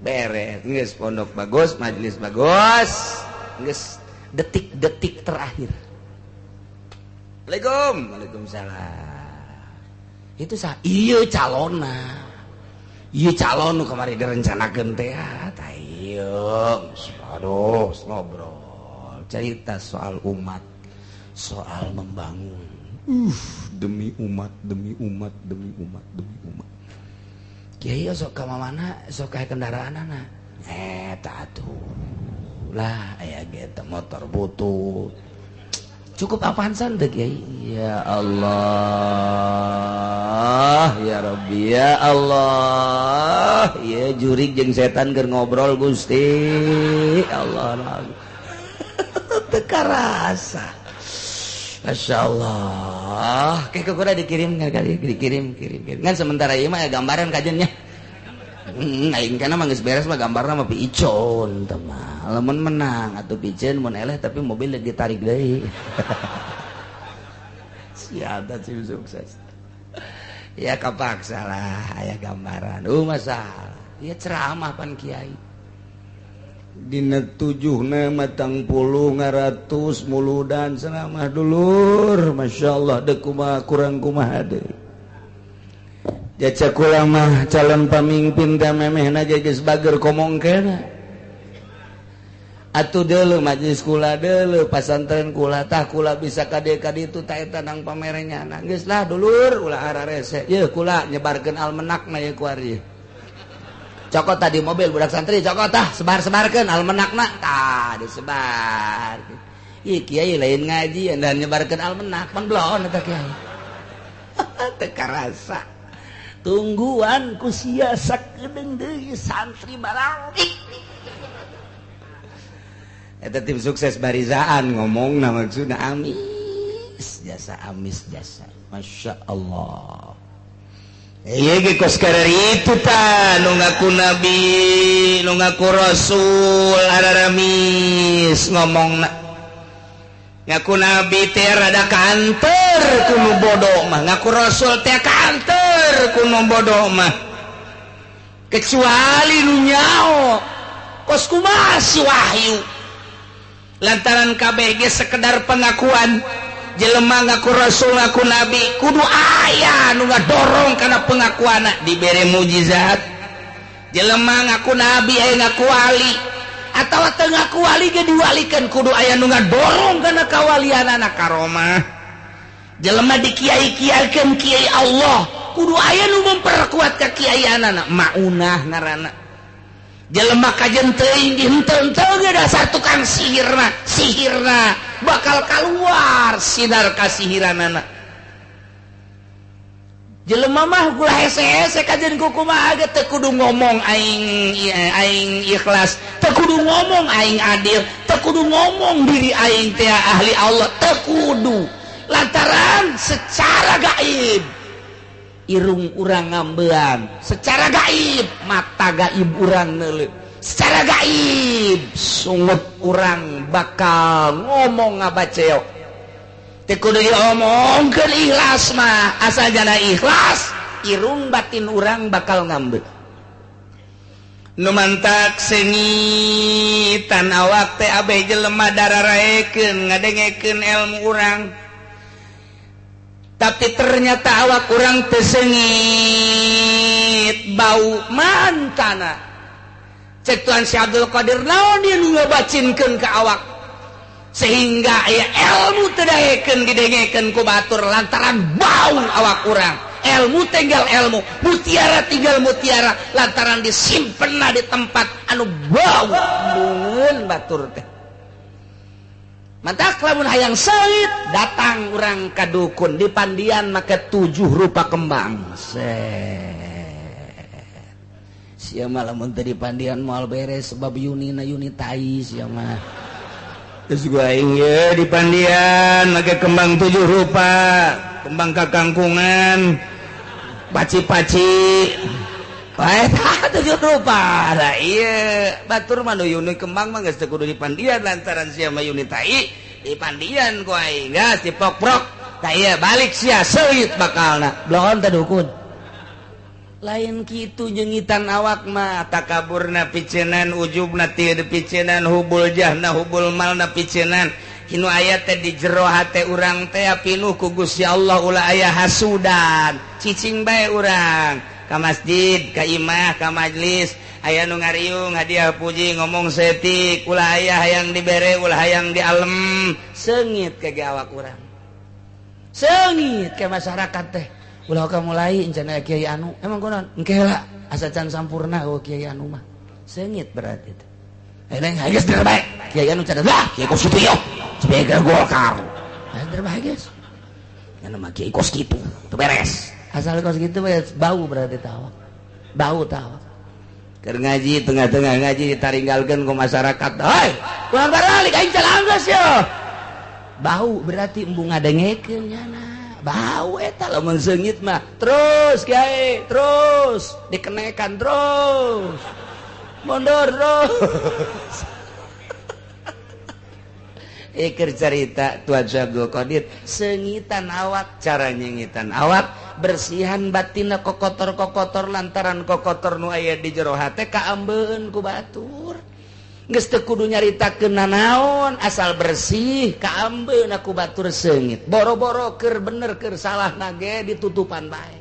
Beres geus pondok bagus, majelis bagus. Geus detik-detik terakhir. Assalamualaikum. Waalaikumsalam. Itu sah ieu calonna. Ieu calon nu kamari direncanakeun teh tah ieu. Aduh, ngobrol cerita soal umat, soal membangun. Demi umat, demi umat, demi umat, demi umat. Kiai sok ka mana sok aya kendaraanana eta atuh lah aya ge motor butuh cukup Avanza teu Kiai. Ya Allah ya Rabbi ya Allah ya jurig jeung setan keur ngobrol Gusti Allah teu karasa. Masya Allah kayak kuda dikirim kali dikirim kirim kan sementara ieu mah gambaran kajennya. Aing kana mah geus beres mah gambarna mah piicon teh mah lamun menang atuh piceun mun eleh tapi mobil ditarik deui. Siap tim sukses ya kapaksa lah aya gambaran masalah ya ceramah pan kiai dina 7 matang puluh ngaratus muludan ceramah dulur. Masya Allah dek kumaha kurang kumaha deui. Jaca kula mah calon pamimpin teh memehna ge geus bager komongkeun atuh deuleu majelis kula deuleu pasantren kula tah kula bisa kade-kade itu ta eta nang pamerenyana geus lah dulur ulah ararese yeuh kula nyebarkeun almenakna ye kuari cokot tadi mobil budak santri cokot tah sebar-sebarkeun almenakna tah disebar ieu kiai lain ngaji dan nyebarkeun almenak pan bloon eta kiai teu karasa tungguan ku sia sakedeung deui santri baralik. Eta tim sukses barizaan ngomongna maksudna amis jasa amis jasa. Masya Allah. Ieu ge kos itu ta nu ngaku nabi nu ngaku rasul araramis ngomongna ngaku nabi teh rada kanter ku nu bodoh mah ngaku rasul teh kanter ku nu bodoh mah kecuali nu nyao kos kumaha si wahyu lantaran KBG sekedar pengakuan jelema ngaku rasul ngaku nabi kudu aya nu ngadorong kana pengakuanna dibere mujizat jelema ngaku nabi aya ngaku wali atawa teu ngaku wali ge diwalikeun kudu aya nu ngadorong kana kawalianana karomah jelema dikiai-kiaikeun kiai Allah kudu aya nu memperkuat kakiaianana maunah ngaranna jelema kajen teuing dihenteu-henteu ge dasar tukang sihirna sihirna bakal keluar sinar kasihiranana jelema mah ulah hese-hese kajen kumaha ge teu kudu ngomong aing aing ikhlas teu kudu ngomong aing adil teu kudu ngomong diri aing teh ahli Allah teu kudu lantaran secara gaib irung urang ngambean secara gaib mata gaib urang neuleuh secara gaib sungut urang bakal ngomong ngabaceok teu kudu diomongkeun ikhlas mah asal jana ikhlas irung batin urang bakal ngambeun nu mantak sengitan awak teh abeh jelema dararaekeun ngadengekeun ilmu urang tapi ternyata awak urang teu seungit bau mantana cek Tuhan Syekh Abdul Qadir naon ieu nu ngabacinkeun ka awak sehingga aya ilmu teu daekeun didengekeun ku batur lantaran bau awak urang ilmu tinggal ilmu mutiara tinggal mutiara lantaran disimpenna di tempat anu bau bungeun batur teh. Mantak lamun hayang seungit datang urang ka dukun di pandian make 7 rupa kembang. Set. Sia mah lamun teu di pandian moal beres sebab yunina yuni tai sia mah. Terus gua aing ye di pandian make kembang 7 rupa, kembang kakangkungan, paci-paci. Wae 7 rupa. Lah ieu batur mah nu yuni kembang mah geus teu kudu di pandian lantaran sia mah yuni tai di pandian ku aing geus dipokprok. Tah ieu balik sia seungit bakalna. Bloon teh dukun. Lain kitu nyengitan awak mah takaburna picenan ujubna teu picenan hubul jahna hubul malna picenan. Hinu aya teh di jero hate urang teh pinuh ku Gusti Allah ulah aya hasudan. Cicing bae urang. Ka masjid, ka imah, ka majlis, aya nu ngariung hadiah puji ngomong setik, ulah aya hayang dibere, ulah hayang dialem, seungit ka ge awak urang. Seungit ka masyarakat teh. Ulah ka mulai encan aya kiai anu. Emang kunaon? Engke heula asa can sampurna eueuh kiai anu mah. Seungit berarti teh. Ayeuna geus terbaik. Kiai anu can lah, kiai kos kitu yo. Sebagai Golkar. Geus terbaik geus. Nya mah kiai kos kitu, teu beres. Asal kos kitu bau berarti tawak. Bau tawak. Keur ngaji tengah-tengah ngaji ditaringgalkeun ku masyarakat. Hei, kurang baralik aing can anggeus yo. Bau berarti embung ngadengekeun nyana. Bau eta lamun seungit mah. Terus kiai, terus dikenekan terus. Mundur terus. Iker cerita Tuan Syabdul Qadir sengitan awak, cara nyengitan awak bersihan batinna kokotor-kokotor lantaran kokotor nu aya di jero hate kaambeun ku batur. Geus teu kudu nyaritakeun nanaon asal bersih kaambeun ku batur seungit. Boro-boro keur bener keur salah nage ditutupan bae.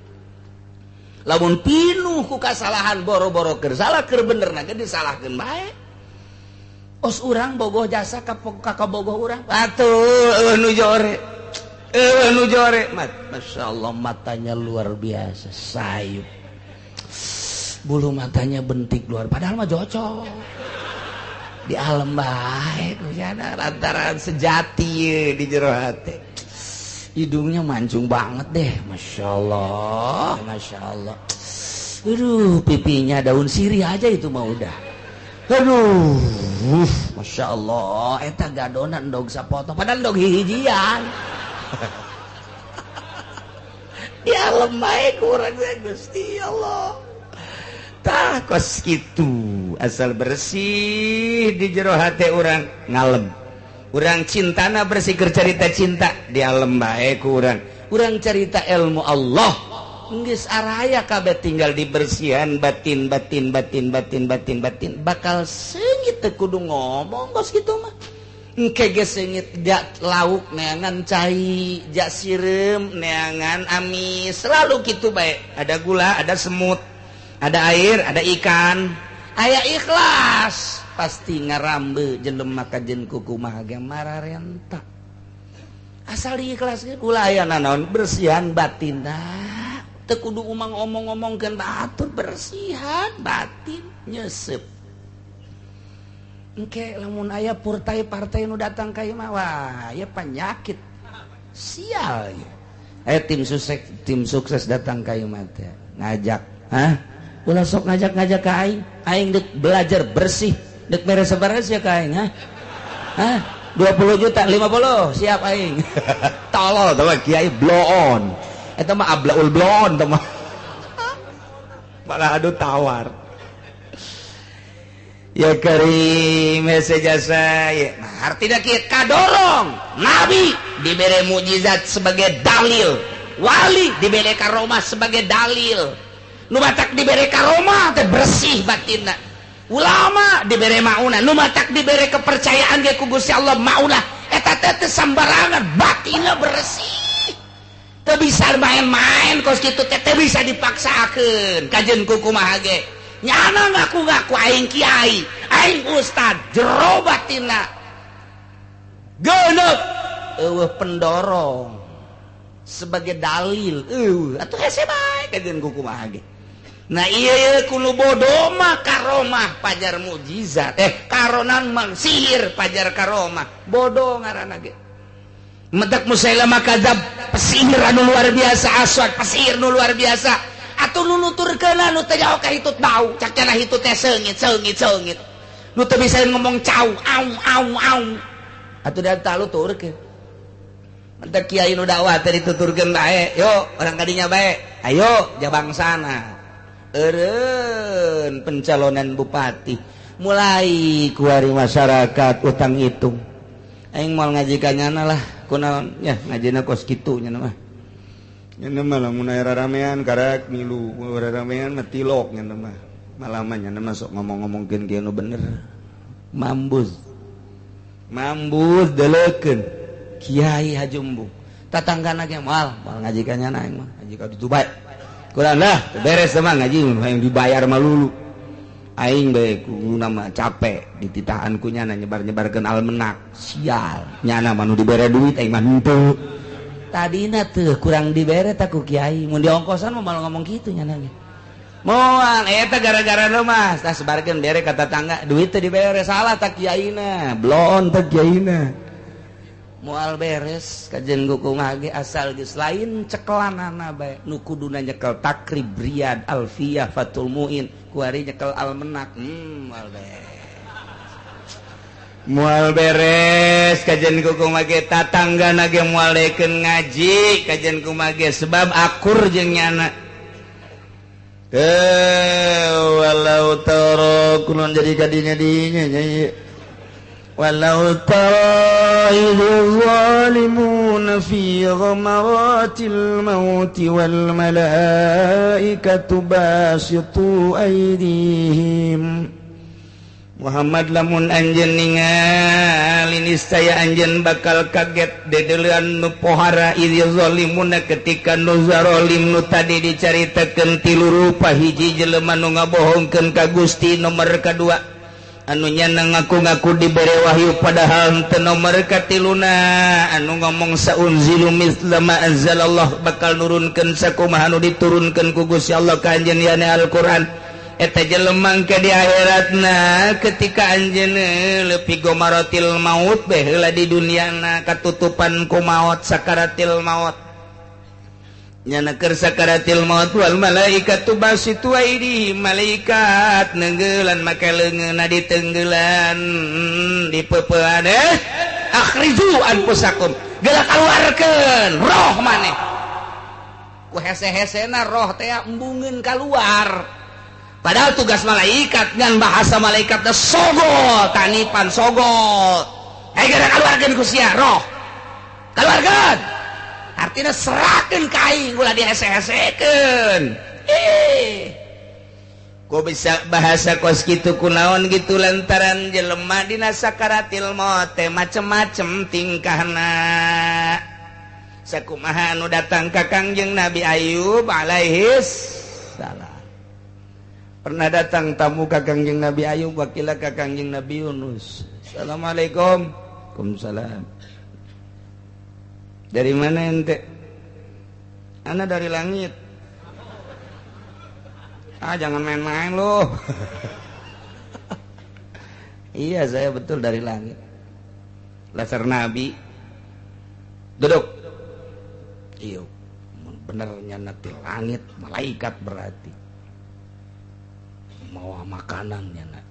Lamun pinuh ku kasalahan boro-boro keur salah keur bener nage disalahkeun bae. Os urang bogoh jasa ka kabogoh urang. Atuh nu jore. Nu jore. Masya Allah matanya luar biasa sayup. Bulu matanya bentik luar padahal mah jocok. Di alam bae kunyana lantaran sejati di jero hate. Hidungnya mancung banget deh, Masya Allah, Masya Allah. Aduh, pipinya daun sirih aja itu mah udah. Aduh, Masya Allah, eta gadona endog sapotong, padahal endog hihijian. Ya lemai kurang Gusti Allah. Tah kos kitu, asal bersih di jero hate urang ngalem. Urang cintana bersih keur carita cinta di alem bae ku urang. Urang carita ilmu Allah. Geus araya kabeh tinggal dibersihan batin batin batin batin batin batin bakal seungit teu kudu ngomong kos kitu mah. Engke ge seungit jak lauk neangan cai, jak sireum neangan amis, selalu kitu bae. Ada gula, ada semut, ada air, ada ikan. Aya ikhlas pasti ngarambe jelema kajen kukumaha ge mararenta. Asal diikhlaskeun ulah aya nanaon bersihan batin dah. Teu kudu umang omong-omongkeun batur bersihan batin nyesep. Engke lamun aya partai partai nu datang ka ieu mah wah ya penyakit. Sial ya. Tim sukses datang ka ieu mah teh ngajak, hah? Ulah sok ngajak-ngajak ka aing. Aing deuk belajar bersih, deuk mere sabaraha sia ka aing, hah? Hah? 20 juta, 50, siap aing. Tolol teh kiai bloon. Eta mah ablaul bloon teh mah. Malah adu tawar. Ya karim hese jasa ya. Nah, artinya kieu kadorong nabi dibere mukjizat sebagai dalil, wali dibere karomah sebagai dalil. Nu matak dibere karomah teh bersih batinna. Ulama dibere maunah, nu matak dibere kepercayaan ge ku Gusti Allah maunah. Eta teh teu sambarangan, batinna bersih. Teu bisa main-main kos kitu teh teu bisa dipaksakeun. Kajeun ku kumaha ge. Nyana ngaku-ngaku aing kiai, aing ustad, jero batinna geuneup eueuh pendorong sebagai dalil. Eueuh atuh hese bae kajeun ku kumaha ge. Nah iya kulo bodoh mah karomah pajar mukjizat, karonan mang sihir pajar karomah bodoh ngaranna ge. Medak Musailamah kadzab pesihir anu luar biasa, aswad pesihir nu luar biasa. Atuh nu nuturkeun nu teu jauh ka hitut bau, cak cenah hitut teh seungit seungit seungit. Nu teu bisa ngomong cau au au au. Atuh da taluturkeun. Mentak kiai nu dakwah teh dituturkeun bae, yo urang kadinya bae. Ayo jabangsana. Eureun pencalonan bupati mulai kuari masyarakat utang hitung. Aing moal ngaji ka nyana lah, kunaon ya ngajina kos kitu nyana mah. Nyana mah lamun aya raramean karak milu, raramean mah tilok nyana mah. Malah mah nyana mah sok ngomong-ngomongkeun kieu nu bener. Mambuz. Mambuz deleukeun Kiai Hajumbung. Tatanggana ge moal, moal ngaji ka nyana aing mah, ngaji ka ditu bae. Kurang lah, beres sama ngaji yang dibayar malulu. Aing bae ku nama capek dititahan ku nyana nyebar-nyebarkeun almenak. Sial, nyana mah nu dibere duit aing mah henteu. Tadina tuh kurang dibere tak ku kiai, mun diongkosan mah malah ngomong kitu nya nanya. Moal eta gara-gara lu mah, tah sebarkeun bere ka tatangga, duit teh dibere salah tak kiaina, bloon tak kiaina. Moal beres kajen kumaha ge asal geus lain cekelanana bae nu kuduna nyekel Takrib, Riyad, Alfiyah, Fathul Muin, kuari nyekel Almenak. Moal beres. Moal beres kajen kumaha ge tatanggana ge moal dekeun ngaji kajen kumaha ge sebab akur jeung nyana. Walau tara kulon jadi kadinya dinya nya walau tara idh zalimuna fi ghamaratil maut wal malaikatu basitu aydihim. Muhammad lamun anjeun ningali niscaya anjeun bakal kaget dedeuleun nu pohara idh zalimuna ketika nu zalim nu tadi dicaritakeun tilu rupa hiji jelema nu ngabohongkeun ka Gusti nomor kadua anu nyana ngaku-ngaku dibere wahyu padahal teu nomor katiluna anu ngomong saunzilu mitsla ma anzalallah bakal nurunkeun sakumaha nu diturunkeun ku Gusti Allah ka anjeun yane Al-Qur'an. Eta jelema ke di akhiratna ketika anjeun leupi gomaratil maut beh heula di duniana katutupan ku maot sakaratil maut nyana keur sakaratil maut wal malaikatu basitu aidi malaikat neunggelan make leungeunna ditenggelan dipeupean akhriju anfusakum geura kaluarkeun roh maneh ku hese-hesena roh teh embungeun kaluar. Padahal tugas malaikat ngan bahasa malaikat teh sogol tanipan sogol. Geura kaluarkeun ku sia roh. Kaluarkeun. Artina serahkeun ka aing ulah dihese-hesekeun. Kok bisa bahasa kos kitu kunaon gitu lantaran jelema dina sakaratil maut teh macem-macem tingkahna. Sakumaha anu datang ka Kangjeng Nabi Ayub alaihis salam. Pernah datang tamu ka Kangjeng Nabi Ayub, wakila ka Kangjeng Nabi Yunus. Assalamualaikum. Waalaikumsalam. Dari mana ente? Ana dari langit. Ah, jangan main-main loh. Iya, saya betul dari langit. Laser Nabi. Duduk. Iya, benernya nanti langit, malaikat berarti. Mau makanan ya nak,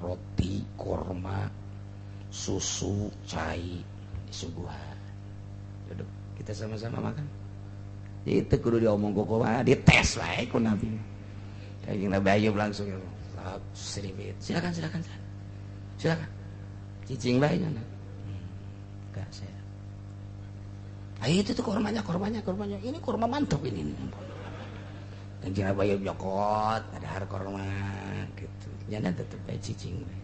roti, korma, susu, cai, disuguhan. Duduk, kita sama-sama makan. Itu kudu diomong kok mah, dites wae ku Nabi. Kayak Nabi Ayub langsung ya, seribit. Silakan, silakan, silakan. Silakan. Cicing bae nya nak. Enggak saya. Ayo itu tuh kormanya, kormanya, kormanya. Ini korma mantap ini. Kanjeng Nabi Ayub nyokot, ada har korma gitu. Nyana tetep bae cicing bae.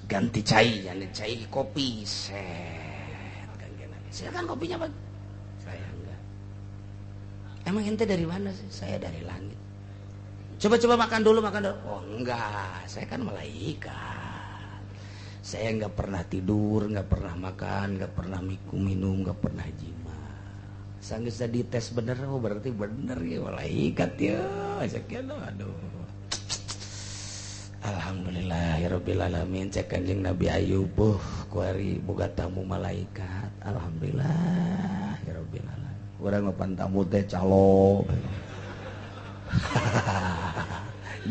Ganti cai, nyana cai kopi set. Kanjeng Nabi, silakan kopinya, Pak. Saya enggak. Emang ente dari mana sih? Saya dari langit. Coba-coba makan dulu, makan dulu. Oh enggak, saya kan malaikat. Saya enggak pernah tidur, enggak pernah makan, enggak pernah minum, enggak pernah jima. Sanggeus dites bener, oh berarti bener ya malaikat ya. Sekian aduh. Alhamdulillahirabbil alamin cek Kanjeng Nabi Ayub, kuari boga tamu malaikat. Alhamdulillahirabbil alamin. Urang mah tamu teh calo.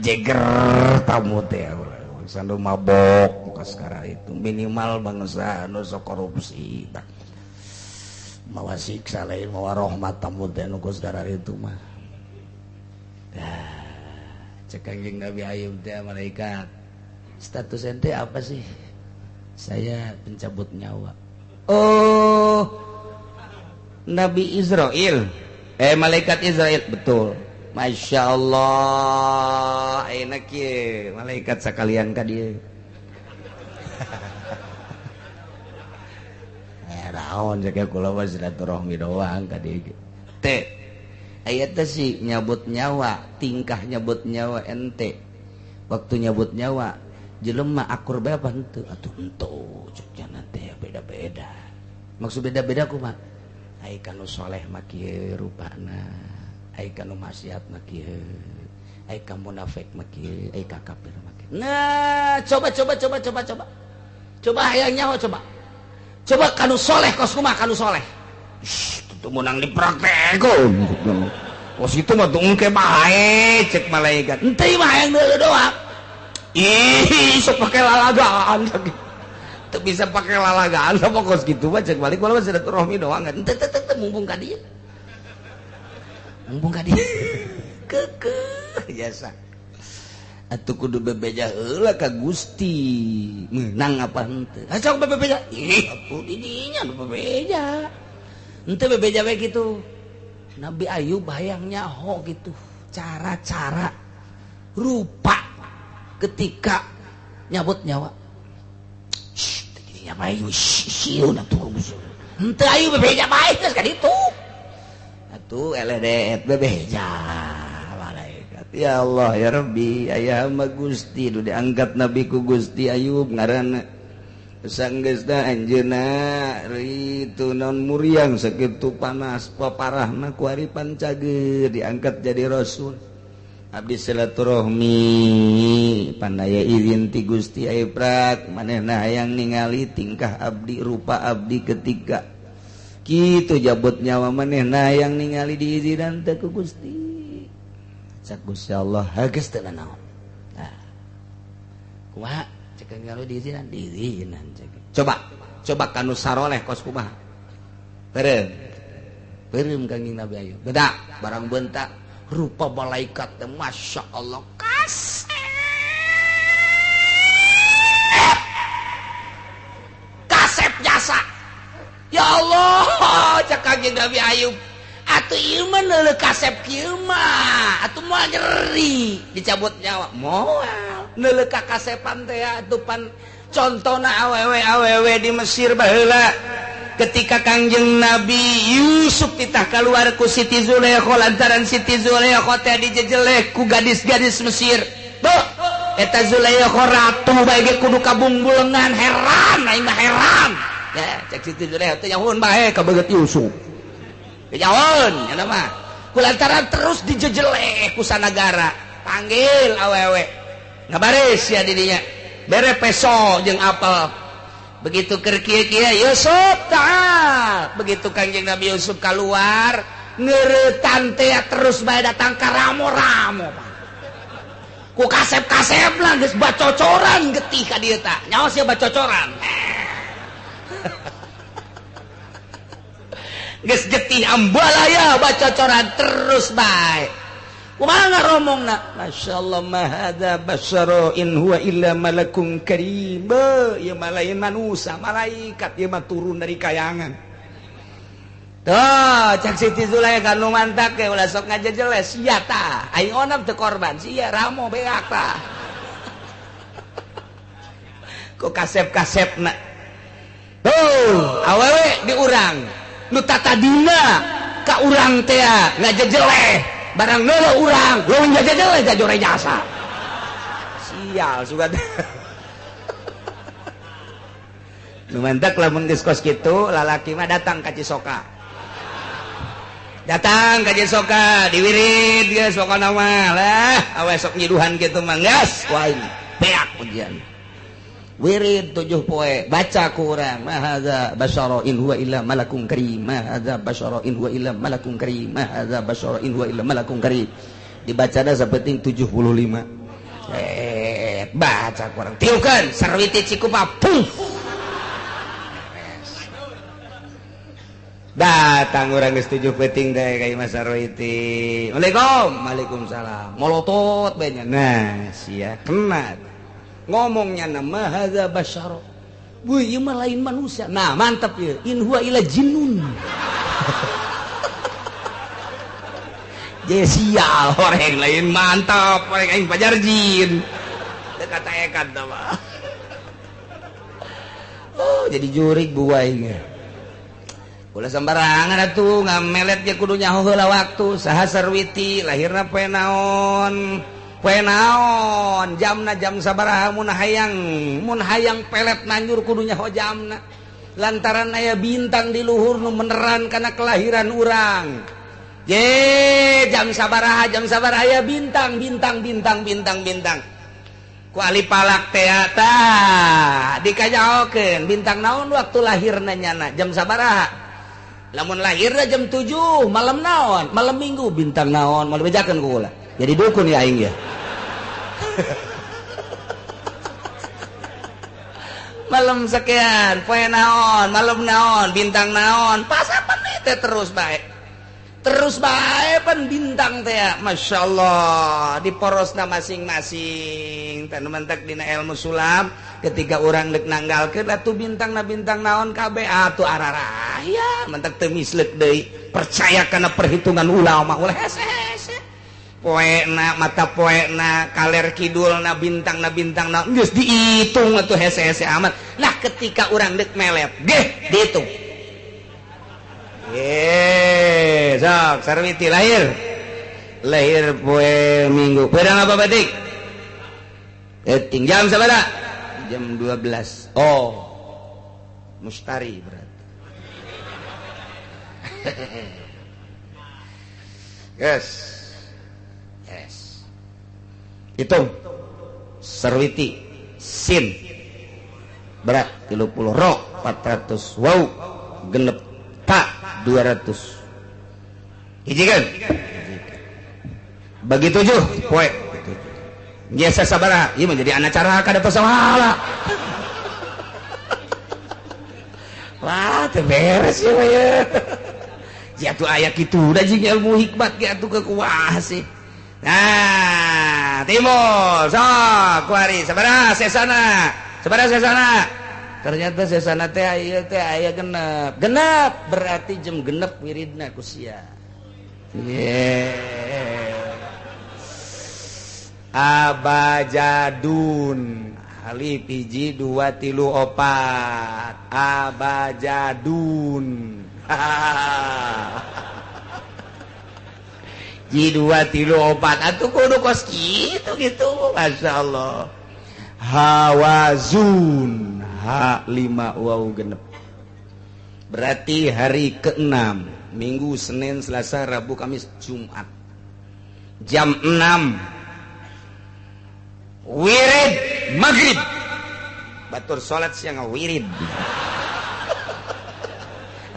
Jeger tamu teh bangsa nu mabok muka sekarang itu minimal bangsa nu sok korupsi. Mawa siksa lain mawa rahmat tamu teh nu sekarang itu mah. Dah, cek Kanjeng Nabi Ayub teh malaikat. Status ente apa sih? Saya pencabut nyawa. Oh, Nabi Israel. Malaikat Israel, betul. Masya Allah, enak ye, malaikat sekalian ka dieu. Naon cek kula mah silaturahmi doang ka dieu. Teh, aya teh sih nyabut nyawa, tingkah nyabut nyawa ente. Waktu nyabut nyawa, jelema akur bae apa henteu? Atuh henteu, cek teh beda-beda. Maksud beda-beda kumaha? Ai kanu soleh mah kieu rupana, ai kanu maksiat mah kieu, ai ka munafik mah kieu, ai ka kafir mah kieu. Nah, coba coba coba coba coba. Coba hayang nyaho coba. Coba kanu soleh kos kumaha kanu soleh. Shh, itu menang dipraktekeun. Kos itu mah tungke bae cek malaikat. Henteu mah hayang deuleu doang. Ih, sok pake lalagaan. Teu bisa pake lalagaan sama kos kitu mah cek balik walau silaturahmi doang. Henteu teu teu mumpung ka dieu. Mumpung ka dieu. Keukeuh jasa. Atuh kudu bebeja heula ka Gusti. Meunang apa henteu? Ha sok bebeja. Ih, atuh di dinya nu bebeja. Henteu bebeja we kitu. Nabi Ayub hayang nyaho gitu. Cara-cara rupa ketika nyabut nyawa. Shh, jadi nyawa ayu sieun atuh ku Gusti. Henteu ayu bebeja bae geus ka ditu. Atuh eleh deet bebeja. Ya Allah ya Rabbi, aya mah Gusti nu diangkat nabi ku Gusti Ayub ngaranna. Sanggeusna anjeunna ritu naon muriang sakitu panas paparahna ku ari pancager diangkat jadi rasul. Abdi silaturahmi pandaya izin ti Gusti Ayub prak manehna hayang ningali tingkah abdi rupa abdi ketika kitu jabut nyawa manehna hayang ningali diizinan teh ku Gusti. Cak Gusti Allah geus teu nanaon. Nah. Kumaha cek ngalu diizinan diizinan cek. Coba coba kanu saroleh kos kumaha. Beureum. Beureum Kangjeng Nabi Ayub. Beda barang bentak rupa malaikat teh Masya Allah kasep. Kasep jasa. Ya Allah cek Kangjeng Nabi Ayub. Atuh ieu mah neuleuh kasep kieu mah atuh moal nyeri dicabut nyawa moal neuleuh ka kasepan teh atuh pan contona awewe-awewe di Mesir baheula ketika Kangjeng Nabi Yusuf titah kaluar ku Siti Zulaikha lantaran Siti Zulaikha teh dijejeleh ku gadis-gadis Mesir. Tuh eta Zulaikha ratu bae ge kudu kabungbulengan heran aing mah heran. Ya cek Siti Zulaikha teh nyahoeun bae ka beungeut Yusuf. Jauh, ya mah. Kulantaran terus dijejeleh ku sanagara. Panggil awewe. Ngabaris ya didinya. Bere peso jeung apel. Begitu keur kieu-kieu Yusuf ta'al. Begitu Kangjeng Nabi Yusuf keluar, ngeuretan teh terus bae datang ka ramo-ramo. Ku kasep-kasep lah geus bacocoran getih ka dieu tah. Nyaho sia bacocoran. Geus getih ambalaya bacocoran terus bae. Kumaha ngaromongna? Masyaallah ma hadza basyara in huwa illa malakun karim. Ieu mah lain manusia, malaikat ieu mah turun dari kayangan. Tuh, cek Siti Zulaikha nu mantak ge ulah sok ngajejeles sia tah. Aing onam teu korban, sia ramo beak tah. Ku kasep-kasepna. Tuh, awewe diurang. Nu tatadina ka urang teh ngajejeleh barang neuleuh urang leuwih ngajejeleh jajore jasa sial sugan. Nu mantak lamun geus kos kitu lalaki mah datang ka Cisoka, datang ka Cisoka diwirid geus pokona mah lah awe sok nyiduhan kitu mah geus ku aing beak ujian. Wirid 7 poe baca ku urang ma hadza basyara in huwa illa malakun karim ma hadza basyara in huwa illa malakun karim ma hadza basyara in huwa illa malakun karim dibacana sapenting 75 baca ku urang tiukeun sarwiti cikupa pung datang urang geus 7 peuting teh ka imah sarwiti. Waalaikum waalaikumsalam molotot bae nya nah sia kena ngomongnya nama hadza basyara. Weuh ieu mah lain manusia. Nah, mantap ieu. In huwa illa jinnun. Je sial orang lain mantap, orang aing pajar jin. Teu kataekan tah mah. Oh, jadi jurig buai. Ulah sembarangan atuh ngamelet ge kudu nyaho heula waktu. Saha Sarwiti lahirna poe naon? Poe naon jamna jam sabaraha mun hayang pelet nanjur kudu nyaho jamna. Lantaran aya bintang di luhur nu meneran kana kelahiran urang. Ye, jam sabaraha aya bintang bintang bintang bintang bintang. Ku ahli palak teh tah dikajaokeun bintang naon waktu lahirna nyana jam sabaraha. Lamun lahirna jam 7 malam naon? Malam Minggu bintang naon? Moal bejakeun ku kula. Jadi dukun ya aing ya. Malam sekian, poe naon, malam naon, bintang naon, pas apa nih teh terus bae. Terus bae pan bintang teh ya. Masya Allah, di porosna masing-masing. Tanu mentek dina ilmu sulam, ketika urang deuk nanggalkeun atuh bintangna bintang naon kabeh atuh araraya, mentek teu misleuk deui. Percaya kana perhitungan ulama ulah hese-hese. Poena mata poena kaler kidulna bintangna bintangna geus dihitung atuh hese-hese amat. Nah ketika urang deuk melet geh dihitung. Ye, sok Sarwiti lahir. Lahir poe Minggu. Pedang apa batik? Eting jam sabaraha? Jam 12. Oh. Mustari berarti. Yes. Yes. Hitung. Sarwiti sin berat 30 ro 400 waw genep ta 200. Hiji kan? Bagi 7 poe. Biasa sabaraha? Ieu mah jadi anak cara kada pasahala. Wah, teu beres ieu mah ya. Jatuh aya kitu da jeung ilmu hikmat ge atuh kekuah sih. Nah, timbul sok kuari sabaraha sesana? Sabaraha sesana? Ternyata sesana teh aya teh aya genep. Genep berarti jam genep wiridna ku sia. Yeah. Abajadun alif hiji 2 3 4 abajadun. Ji 2 3 4 atuh kudu kos kitu gitu. Masya Allah. Hawazun H 5 waw genep. Berarti hari ke-6, Minggu, Senin, Selasa, Rabu, Kamis, Jumat. Jam 6 wirid maghrib. Batur salat siang wirid.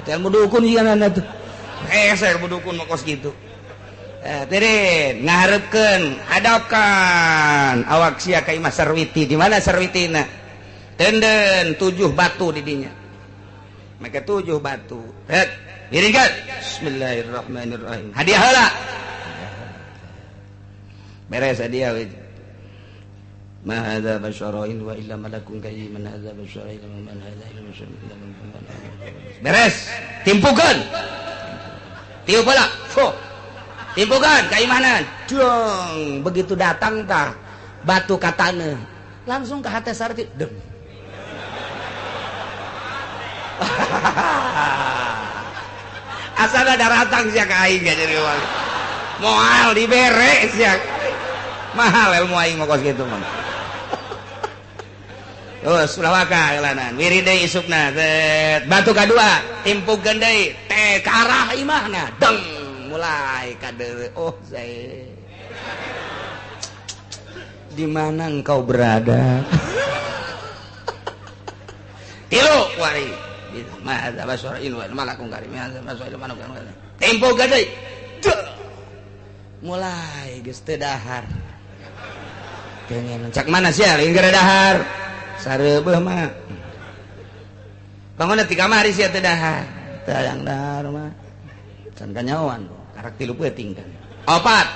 Atau ilmu dukun ieu atuh. Saya ilmu dukun mah kos kitu. Tirin ngaharepkeun, hadapkan awak sia ka imah Sarwiti. Di mana Sarwitina? Tenden 7 batu di dinya. Maka 7 batu. Het, wiridkan. Bismillahirrahmanirrahim. Hadiah heula. Beres hadiah we. Ma hadza basyarain wa illa malakun karim man hadza basyarain wa man hadza illa basyarun. Beres, timpukeun. Tiup heula. Fuh. Timpukeun ka imahna. Dong, begitu datang tah batu ka taneuh. Langsung ke hate Sarti. Dem. Asal ada ratang sia ka aing jadi uang. Moal dibere sia. Mahal ilmu aing mah kos kitu mah. Terus ulah waka eulanan. Wirid deui isukna. Batu kadua timpukeun deui teh ka arah imahna. Deng mulai kadeure. Oh, saya. Di mana engkau berada? Tilu wari. Ma hadza basyarain wa malakun karim. Ma hadza basyarain wa malakun karim. Tempo gade. Mulai geus teu dahar. Pengen cak mana sia lain gara dahar. Sareubeeh mah. Bangun ti kamari sia teu dahar. Teu hayang dahar mah. Can kanyaoan karak tilu peuting kan. Opat.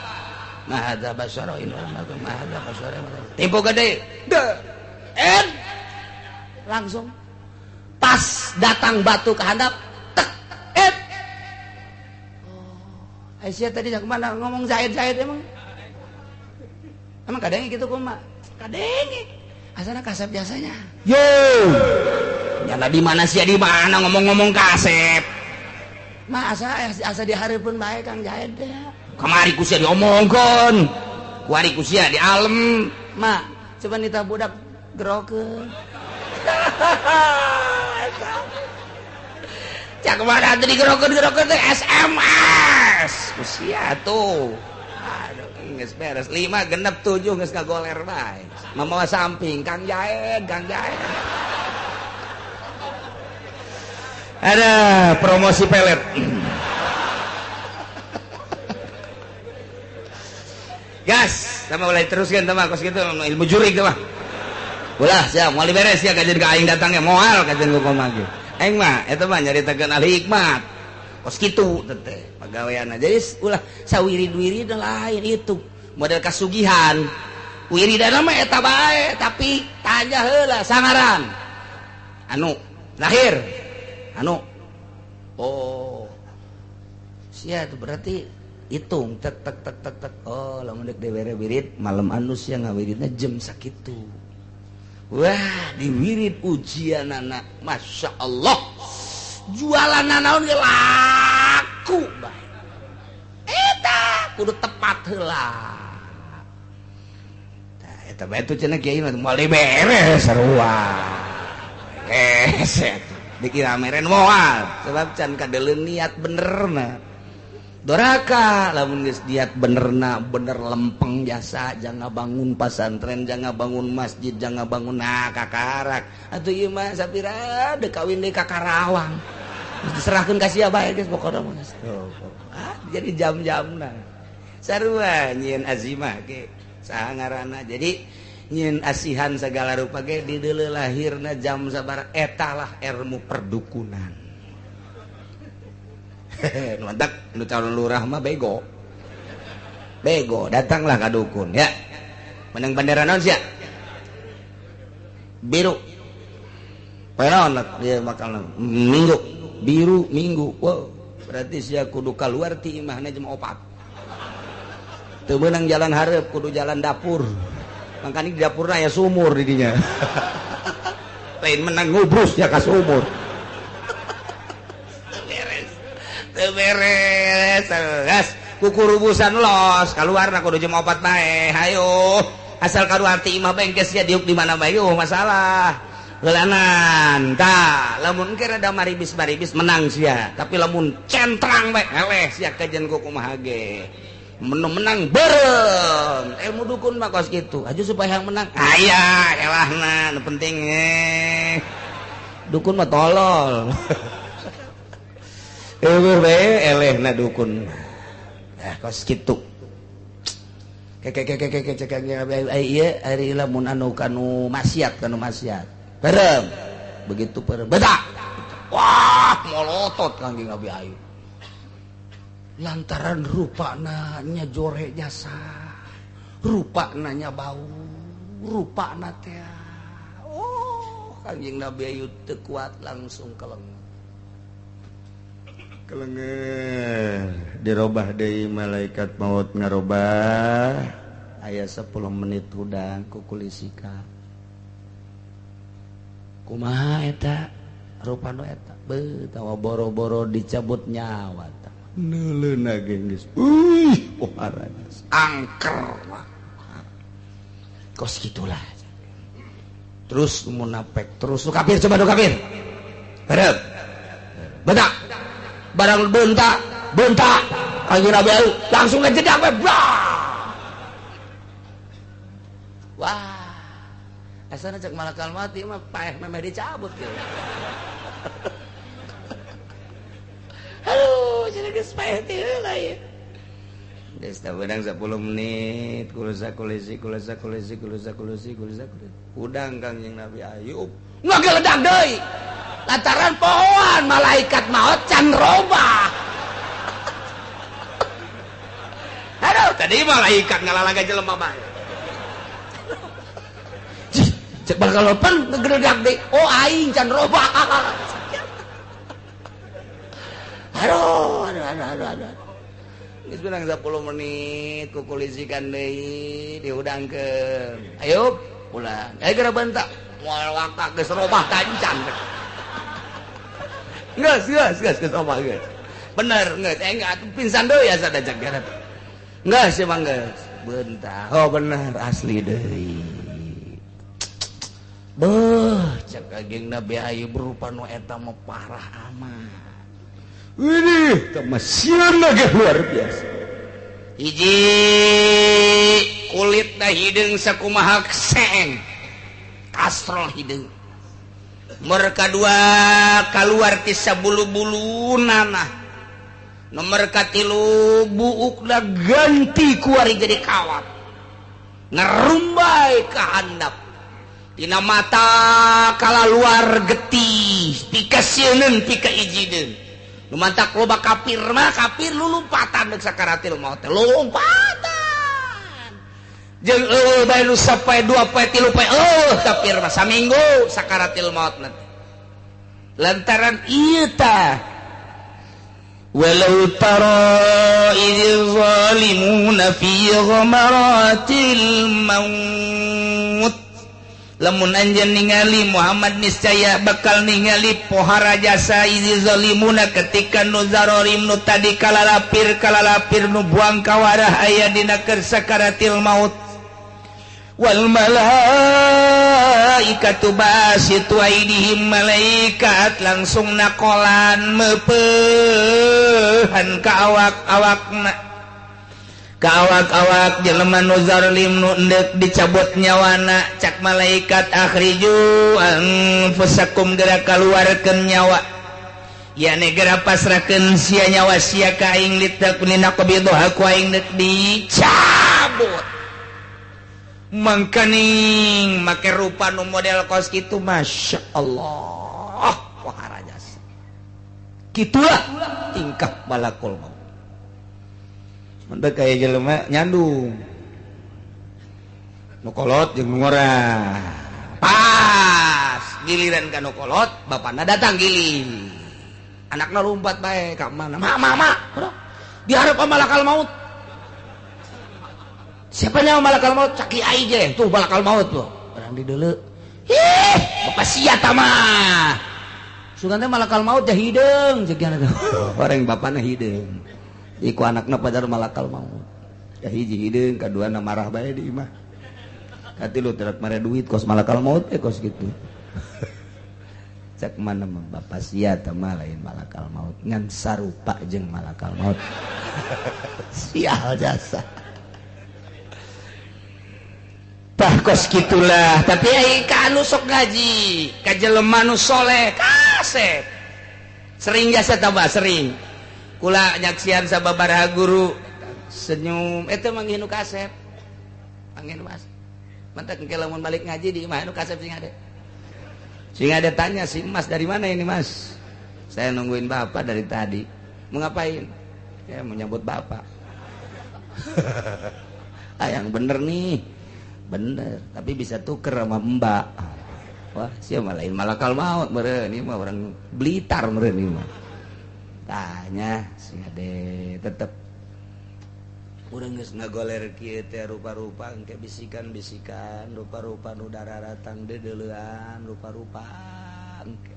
Ma hadza basyarain wa malakun ma hadza basyarain. Tempo gade. En langsung pas datang batu ke handap tek et. Oh, Aisyah tadi jak mana ngomong Zaid-Zaid emang. Emang kadenge gitu kumaha? Kadenge. Asana kasep biasanya. Yo. Nyala di mana sih di mana ngomong-ngomong kasep. Ma asa asa dihareupeun bae Kang Zaid teh. Kamari ku sia diomongkeun. Kuari ku sia di alem. Ma, coba nita budak gerokeun. Cak mana tadi digerokeun-gerokeun teh SMS. Usia tuh. Aduh, geus beres 5 genep 7 geus kagoler bae. Mamawa samping Kang Jaed, Kang Jaed. Ada promosi pelet. Gas, sama mulai teruskan sama kos gitu ilmu jurik mah. Ulah siap, moal beres ya kajian ka aing datangnya moal kajian ku kumaha ge. Aing mah eta mah nyaritakeun ahli hikmat. Kos kitu teh pagaweanna. Jadi ulah sawirid-wirid lain itu model kasugihan. Wiridana mah eta bae tapi tanya heula sangaran. Anu lahir anu oh sia itu berarti hitung tek tek tek tek tek oh lamun deuk dibere wirid malam anu sia ngawiridna jam sakitu. Wah diwirid ujianana Masya Allah jualan naon ge laku bae eta kudu tepat heula. Tah eta bae tuh cenah kiai mah moal dibere sarua beres eta dikira meren moal sebab can kadeuleun niat benerna. Doraka lamun geus niat benerna bener lempeng jasa jangan bangun pasantren jangan bangun masjid jangan bangun nah kakarak atuh ieu mah sapira deuk kawin deui ka Karawang diserahkeun ka sia bae geus pokona mah. Ah jadi jam-jamna sarua nyieun azimah ge saha ngaranna jadi nyieun asihan segala rupa ge di deuleu lahirna jam sabar eta lah ilmu perdukunan. Mantap nu calon lurah mah bego. Bego datanglah ka dukun ya. Menang bendera naon sia? Biru. Poe naon dia bakal minggu. Biru minggu. Wow, berarti sia kudu kaluar ti imahna jam 4. Teu meunang jalan hareup kudu jalan dapur. Makanya di dapurna aya sumur di dinya. Lain menang ngubrus ya ka sumur. Teu beres, gas kukurubusan los kaluarna kudu jam 4 bae. Hayo, asal kaluar ti imah bae geus sia diuk di mana bae eueuh masalah. Heulanan tah, lamun engke rada maribis-maribis menang sia, tapi lamun centrang bae eleh sia kajian ku kumaha ge. Menang beureum. Ilmu dukun mah kos kitu. Aju supaya yang menang. Aya elahna nu penting Dukun mah tolol. Eueuh bae elehna dukun. Ah kos kitu. Keke cek ieu ari lamun anu kanu maksiat kanu maksiat. Beureum. Begitu beureum. Bedak. Wah, molotot Kangjeng Nabi Ayub. Lantaran rupana nya jore jasa. Rupana nya bau, rupana teh. Oh, Kangjeng Nabi Ayub teu kuat langsung keleng. Kelenger dirobah deui malaikat maut ngarobah aya 10 menit hudang ku kulisika kumaha eta rupa nu eta beuh tawa boro-boro dicabut nyawa tah neuleuna ge geus euy pohara angker mah kos kitulah terus munafik terus nu kafir coba nu kafir berep bedak barang bentak bentak Kanjeng Nabi langsung ngejedak we. Wah asana cek malakal mati mah paeh memeh dicabut gitu. Aduh jadi geus paeh teh heula ieu. Geus tah beunang 10 menit kulusa kulisi kulusa kulisi kulusa kulisi kulusa udang Kanjeng Nabi Ayub ngageledak deui. Lantaran pohoan malaikat maut can robah. Aduh, tadi malaikat ngalalaga jelema bae. Cek bakal pan ngegeledak deui. Oh aing can robah. Aduh, aduh, aduh, aduh. Geus beunang 10 menit kukulisikan deui dihudangkeun. Ayo pulang. Ayo geura bentak. Moal wakak geus robah tancan. Geus, geus, geus, geus robah geus. Bener, geus. Enggak pingsan deui asa dajak garap. Geus emang geus. Bentar. Oh bener asli deui. Beuh, cek Kangjeng Nabi Ayub rupa nu eta mah parah amat. Widih, temasieun lagi luar biasa. Hiji kulit dah hideung sakumaha seeng. Kastrol hideung. Nomor kadua kaluar ti sabulu-bulu nanah. Nomor katilu buukna ganti kuari jadi kawat. Ngerumbai ka handap. Tina mata kalaluar getih, pikasieuneun pikaijideun. Nu mantak loba kafir mah kafir lulumpatan deuk sakaratil maut teh lompatan. Jeung eueuh bae nu sapoe dua poe tilu poe eueuh kafir mah saminggu sakaratil maut nanti. Lantaran ieu tah walau tara idz zalimuna fi ghamaratil maut. Lamun anjeun ningali Muhammad niscaya bakal ningali pohara jasa izi zalimuna ketika nu zarorim nu tadi kalalapir nu buang kawarah aya dina keur sakaratil maut. Wal malaikatu basitu aidihim, malaikat langsung nakolan meupehan ka awak-awakna. Ka awak-awak jelema nu zalim nu endek dicabut nyawana, cak malaikat akhriju anfusakum, geura kaluarkeun nyawa, yakni geura pasrahkeun sia nyawa sia ka aing, litakuna qabidha ku aing deuk dicabut. Mangkaning make rupa nu model kos kitu, Masya Allah, wah jasa kitulah tingkah malakul maut. Mantap kayak jelema nyandung nu kolot jeung nu ngora. Pas giliran ka nu kolot, bapana datang giling. Anakna lompat bae ka mana? Ma ma ma. Diharap malakal maut. Siapa nyawa malakal maut? Cak kiai ge tuh malakal maut tuh. Urang dideuleu. Ih, bapak sia ta mah. Sugan teh malakal maut teh hideung ceuk teh. Orang bapana hideung. Iku anakna padahal malakal maut. Kahiji hideung, kaduana marah bae di imah. Katilu terak mare duit kos malakal maut teh kos kitu. Cak mana mah bapak sia teh mah lain malakal maut, ngan sarupa jeung malakal maut. Sial jasa. Tah kos kitulah, tapi ai ka anu sok ngaji, ka jelema nu soleh kasep. Sering jasa tambah sering. Kula nyaksian sababaraha guru senyum eta manggih nu kasep. Manggih nu kasep. Mantak engke lamun balik ngaji di imah nu kasep sing ada. Sing ada tanya si Mas dari mana ini Mas? Saya nungguin bapak dari tadi. Mau ngapain? Ya mau nyambut bapak. Ah yang bener nih. Bener, tapi bisa tuker sama mbak. Wah, siapa lain malakal maut meureun ieu mah orang Blitar meureun ieu mah. Tanya sing ade tetep urang geus ngagoler kieu teh rupa-rupa engke bisikan-bisikan, rupa-rupa nu dararatang deudeulean, rupa-rupa engke.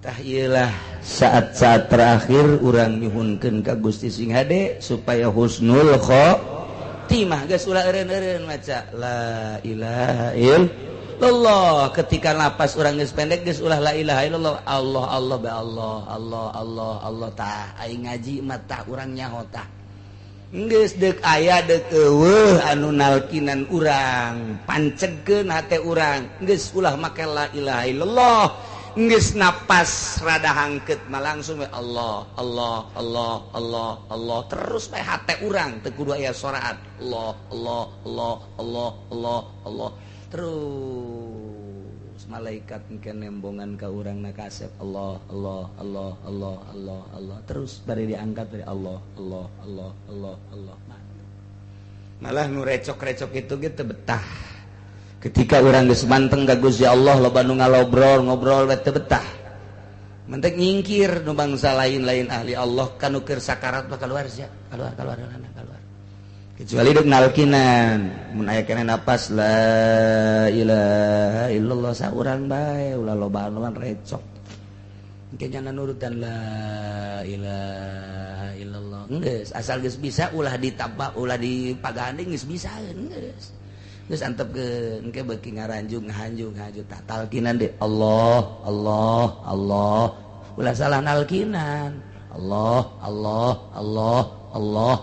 Tah ieu lah saat-saat terakhir urang nyuhunkeun ka Gusti sing hade supaya husnul khotimah. Geus ulah eureun-eureun maca la ilaha illallah. Ketika napas urang geus pendek geus ulah la ilaha illallah, Allah Allah ba Allah Allah Allah Allah. Tah aing ngaji mah tah urang nyaho tah. Geus deuk aya deuk eueuh anu nalkinan urang, pancegkeun hate urang. Geus ulah make la ilaha illallah. Geus napas rada hangkeut mah langsung we Allah Allah Allah Allah Allah terus bae hate urang teu kudu aya soraat. Allah Allah Allah Allah Allah Allah terus malaikat engke nembongan ka urang na kasep Allah Allah Allah Allah Allah Allah terus bari diangkat dari Allah Allah Allah Allah Allah. Malah nu recok-recok itu gitu betah. Ketika urang geus manteng ka Gusti Allah loba nu ngalobrol ngobrol we teu betah. Mentek nyingkir nu bangsa lain-lain ahli Allah kanu keur sakarat mah keluar sia, keluar keluar keluar. Kecuali deuk nalkinan, mun aya keneh napas la ilaha illallah saurang bae ulah lobaan recok. Engke nyana nurutan la ilaha illallah. Geus asal geus bisa ulah ditambah ulah dipaganding geus bisa geus. Geus antepkeun engke beuki ngaranjung ngahanjung ngahaju tah talkinan deui Allah Allah Allah. Ulah salah nalkinan. Allah Allah Allah Allah.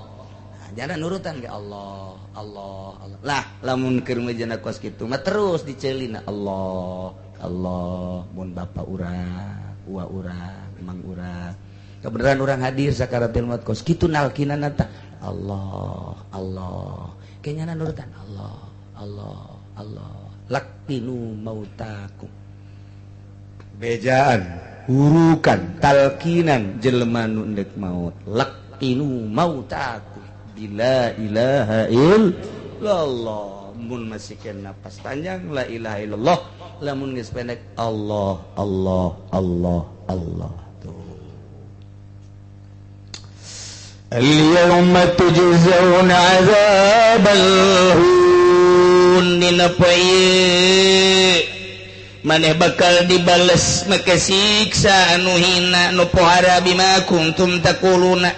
Nah, jangan nurutan ke Allah Allah Allah. Lah lamun keur mejana kos kitu mah terus dicelina Allah Allah mun bapa urang, uwa urang, emang urang. Kebenaran urang hadir sakaratul maut kos kitu nalkinana tah Allah Allah. Kayaknya nurutan Allah Allah Allah. Laqinu mautakum. Bejaan, hurukan, talkinan jelema nu endek maut. Laqinu mautakum bila ilaha illallah. Mun masih kena napas panjang la ilaha illallah, lamun geus pendek Allah Allah Allah Allah. Tuh. Al-yawma tujzauna 'adzabal hun dina poe maneh bakal dibales make siksa anu hina nu pohara bima kuntum taquluna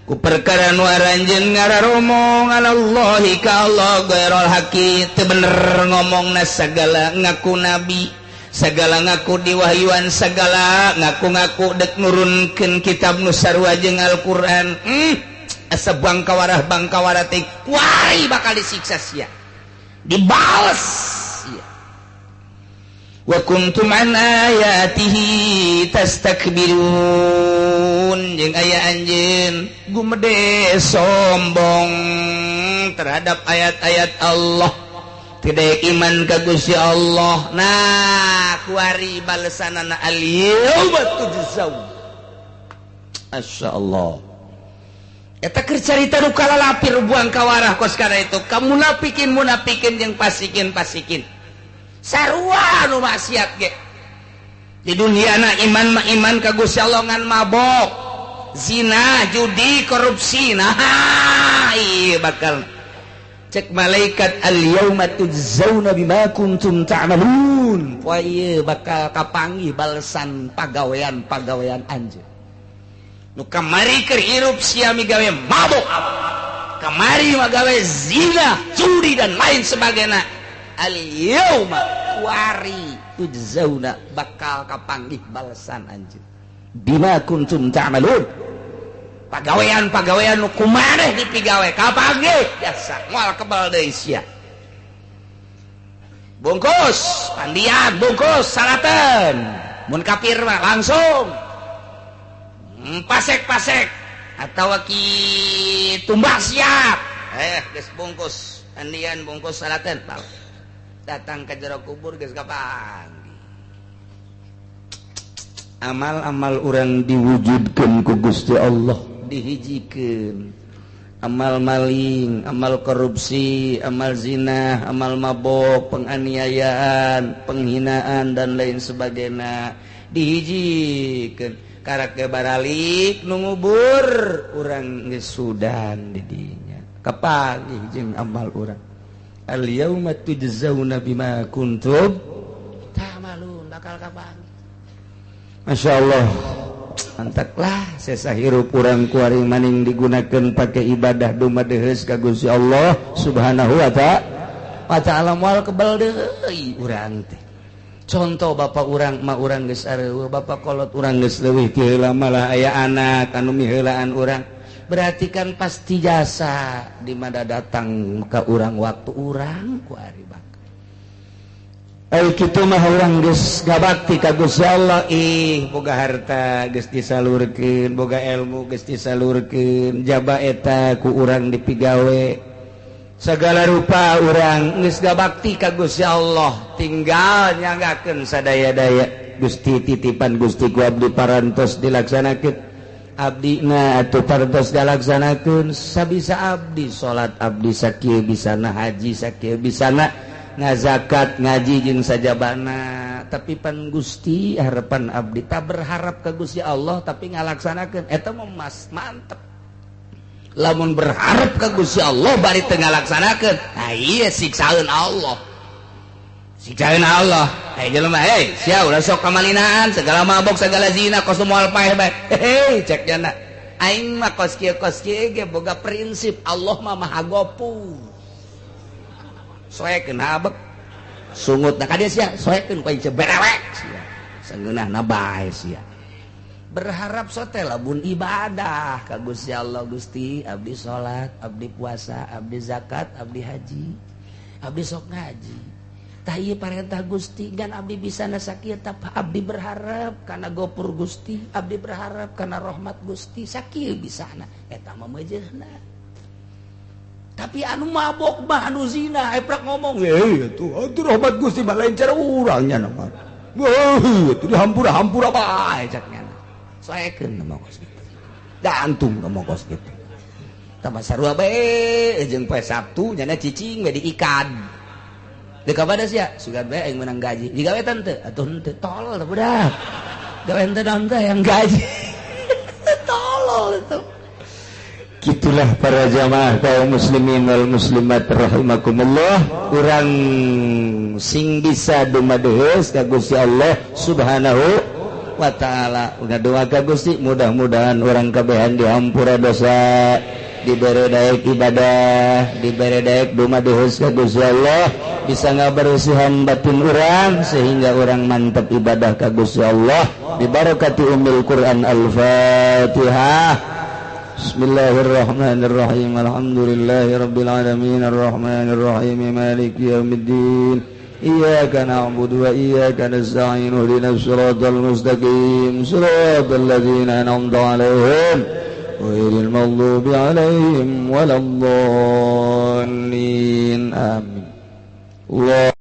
ku perkara nu aranjeun ngararomong alallahi ka Allah ghairul haqi teu bener ngomongna sagala ngaku nabi sagala ngaku diwahyuan sagala ngaku-ngaku dek nurunkeun kitab nu sarua jeung Al-Qur'an. Asa bangkawarah bangkawarah teh kuari bakal disiksa sia dibales sia. Wa kuntum an ayatihi tastakbirun jeung aya anjeun gumede sombong terhadap ayat-ayat Allah tidak iman ka Gusti Allah. Nah kuari balesanana al-yauma tujzaun. Masyaallah eta keur carita nu kalalapir buang kawarah kos kana itu ka munafikin munafikin jeung pasikin pasikin sarua nu maksiat ge di dunia na iman mah iman ka Gusti Allah ngan mabok zina judi korupsi. Nah ieu bakal cek malaikat al-yauma tujzauna bima kuntum ta'malun. Poe ieu bakal kapanggih balesan pagawean-pagawean anjeun nu kamari keur hirup sia migawe mabok kamari magawe zina judi dan lain sebagainya. Al-yauma kuari tujzauna bakal kapanggih balesan anjeun bima kuntum ta'malun. Pagawean-pagawean nu kumaneh dipigawe kapanggih biasa moal kebal deui sia. Bungkus pandian bungkus salaten mun kafir mah langsung pasek-pasek atawa ki tumbak siap geus bungkus pandian bungkus salaten datang ke jero kubur geus kapanggih. Amal-amal urang diwujudkeun ku Gusti Allah dihijikeun amal maling, amal korupsi, amal zina, amal mabok, penganiayaan, penghinaan dan lain sebagainya dihijikeun. Karak ge baralik nu ngubur urang geus sudan di dinya kapanggih jeung amal urang. Al yauma tujzauna bima kuntum ta'malun bakal kapanggih. Masyaallah mantaklah sesa hirup urang kuari maning digunakeun pake ibadah dumadeheus ka Gusti Allah Subhanahu wa ta'ala moal kebel deui urang teh. Contoh bapak urang ma urang geus areueuh bapak kolot urang geus leuwih ti heula malah aya anak anu miheulaan urang berarti kan pasti jasa di mana datang ka urang waktu urang kuari bakal ai kitu mah urang geus gabakti ka Gusti Allah. Ih boga harta geus disalurkeun boga ilmu geus disalurkeun jaba eta ku urang dipigawe segala rupa urang geus gabakti ka Gusti Allah tinggal nyanggakeun sadaya-daya Gusti titipan Gusti ku abdi parantos dilaksanakeun abdina atuh parantos dilaksanakeun sabisa abdi salat abdi sakieu bisana haji sakieu bisana ngazakat ngaji jeung sajabana tapi pan Gusti harapan abdi tak berharap ka Gusti Allah tapi ngalaksanakeun eta mah mas mantep. Lamun berharap ka Gusti Allah bari teu ngalaksanakeun nah ieu siksaeun Allah siksaeun Allah. Hei jelema hei sia ulah sok kamalinaan segala mabok segala zina kos moal paeh bae. Hei cek jana aing mah kos kieu ge boga prinsip Allah mah Maha Gopur. Soekeun habek sungut na ka dieu sia soekeun ku aing berewek sia sangeunahna bae sia. Berharap sote labun ibadah ka Gusti Allah. Gusti, abdi salat, abdi puasa, abdi zakat, abdi haji, abdi sok ngaji. Tah ieu parentah Gusti gan abdi bisa sakieu, tah abdi berharap kana gopur Gusti, abdi berharap kana rahmat Gusti, sakieu bisana eta mah meujeuhna. Tapi anu mabok mah, anu zina, eprak ngomong, "Eh, itu atuh rahmat Gusti mah lain cara urang nya mah. Wah, itu dihampura-hampura bae," cak nya. Soekeun ngomong kos kitu. Gantung ngomong kos kitu. Tambah sarua bae jeung poe Sabtu nyana cicing we diikan. Deuk ka sia, sugan bae aing menang gaji. Digawe teu? Atuh henteu, tolol teh budak. Gawe henteu naon teh yang gaji. Tolol itu. Gitulah para jamaah kaum muslimin wal muslimat rahimakumullah, urang sing bisa dumadeheus ka Gusti Allah Subhanahu wa taala. Ngadoa ka Gusti, mudah-mudahan urang kabehan dihampura dosa, dibere daek ibadah, dibere daek dumadeheus ka Gusti Allah, bisa ngabersihan batin urang sehingga urang mantap ibadah ka Gusti Allah. Bibarakati umil Quran. Al-Fatihah. Bismillahirrahmanirrahim. Alhamdulillahi rabbil alamin, arrahmanir rahim, maliki yaumiddin. Iyyaka na'budu wa iyyaka nasta'in, ihdinas siratal mustaqim, siratal ladzina an'amta 'alaihim, ghairil maghdubi 'alaihim waladdallin. Amin. Allah.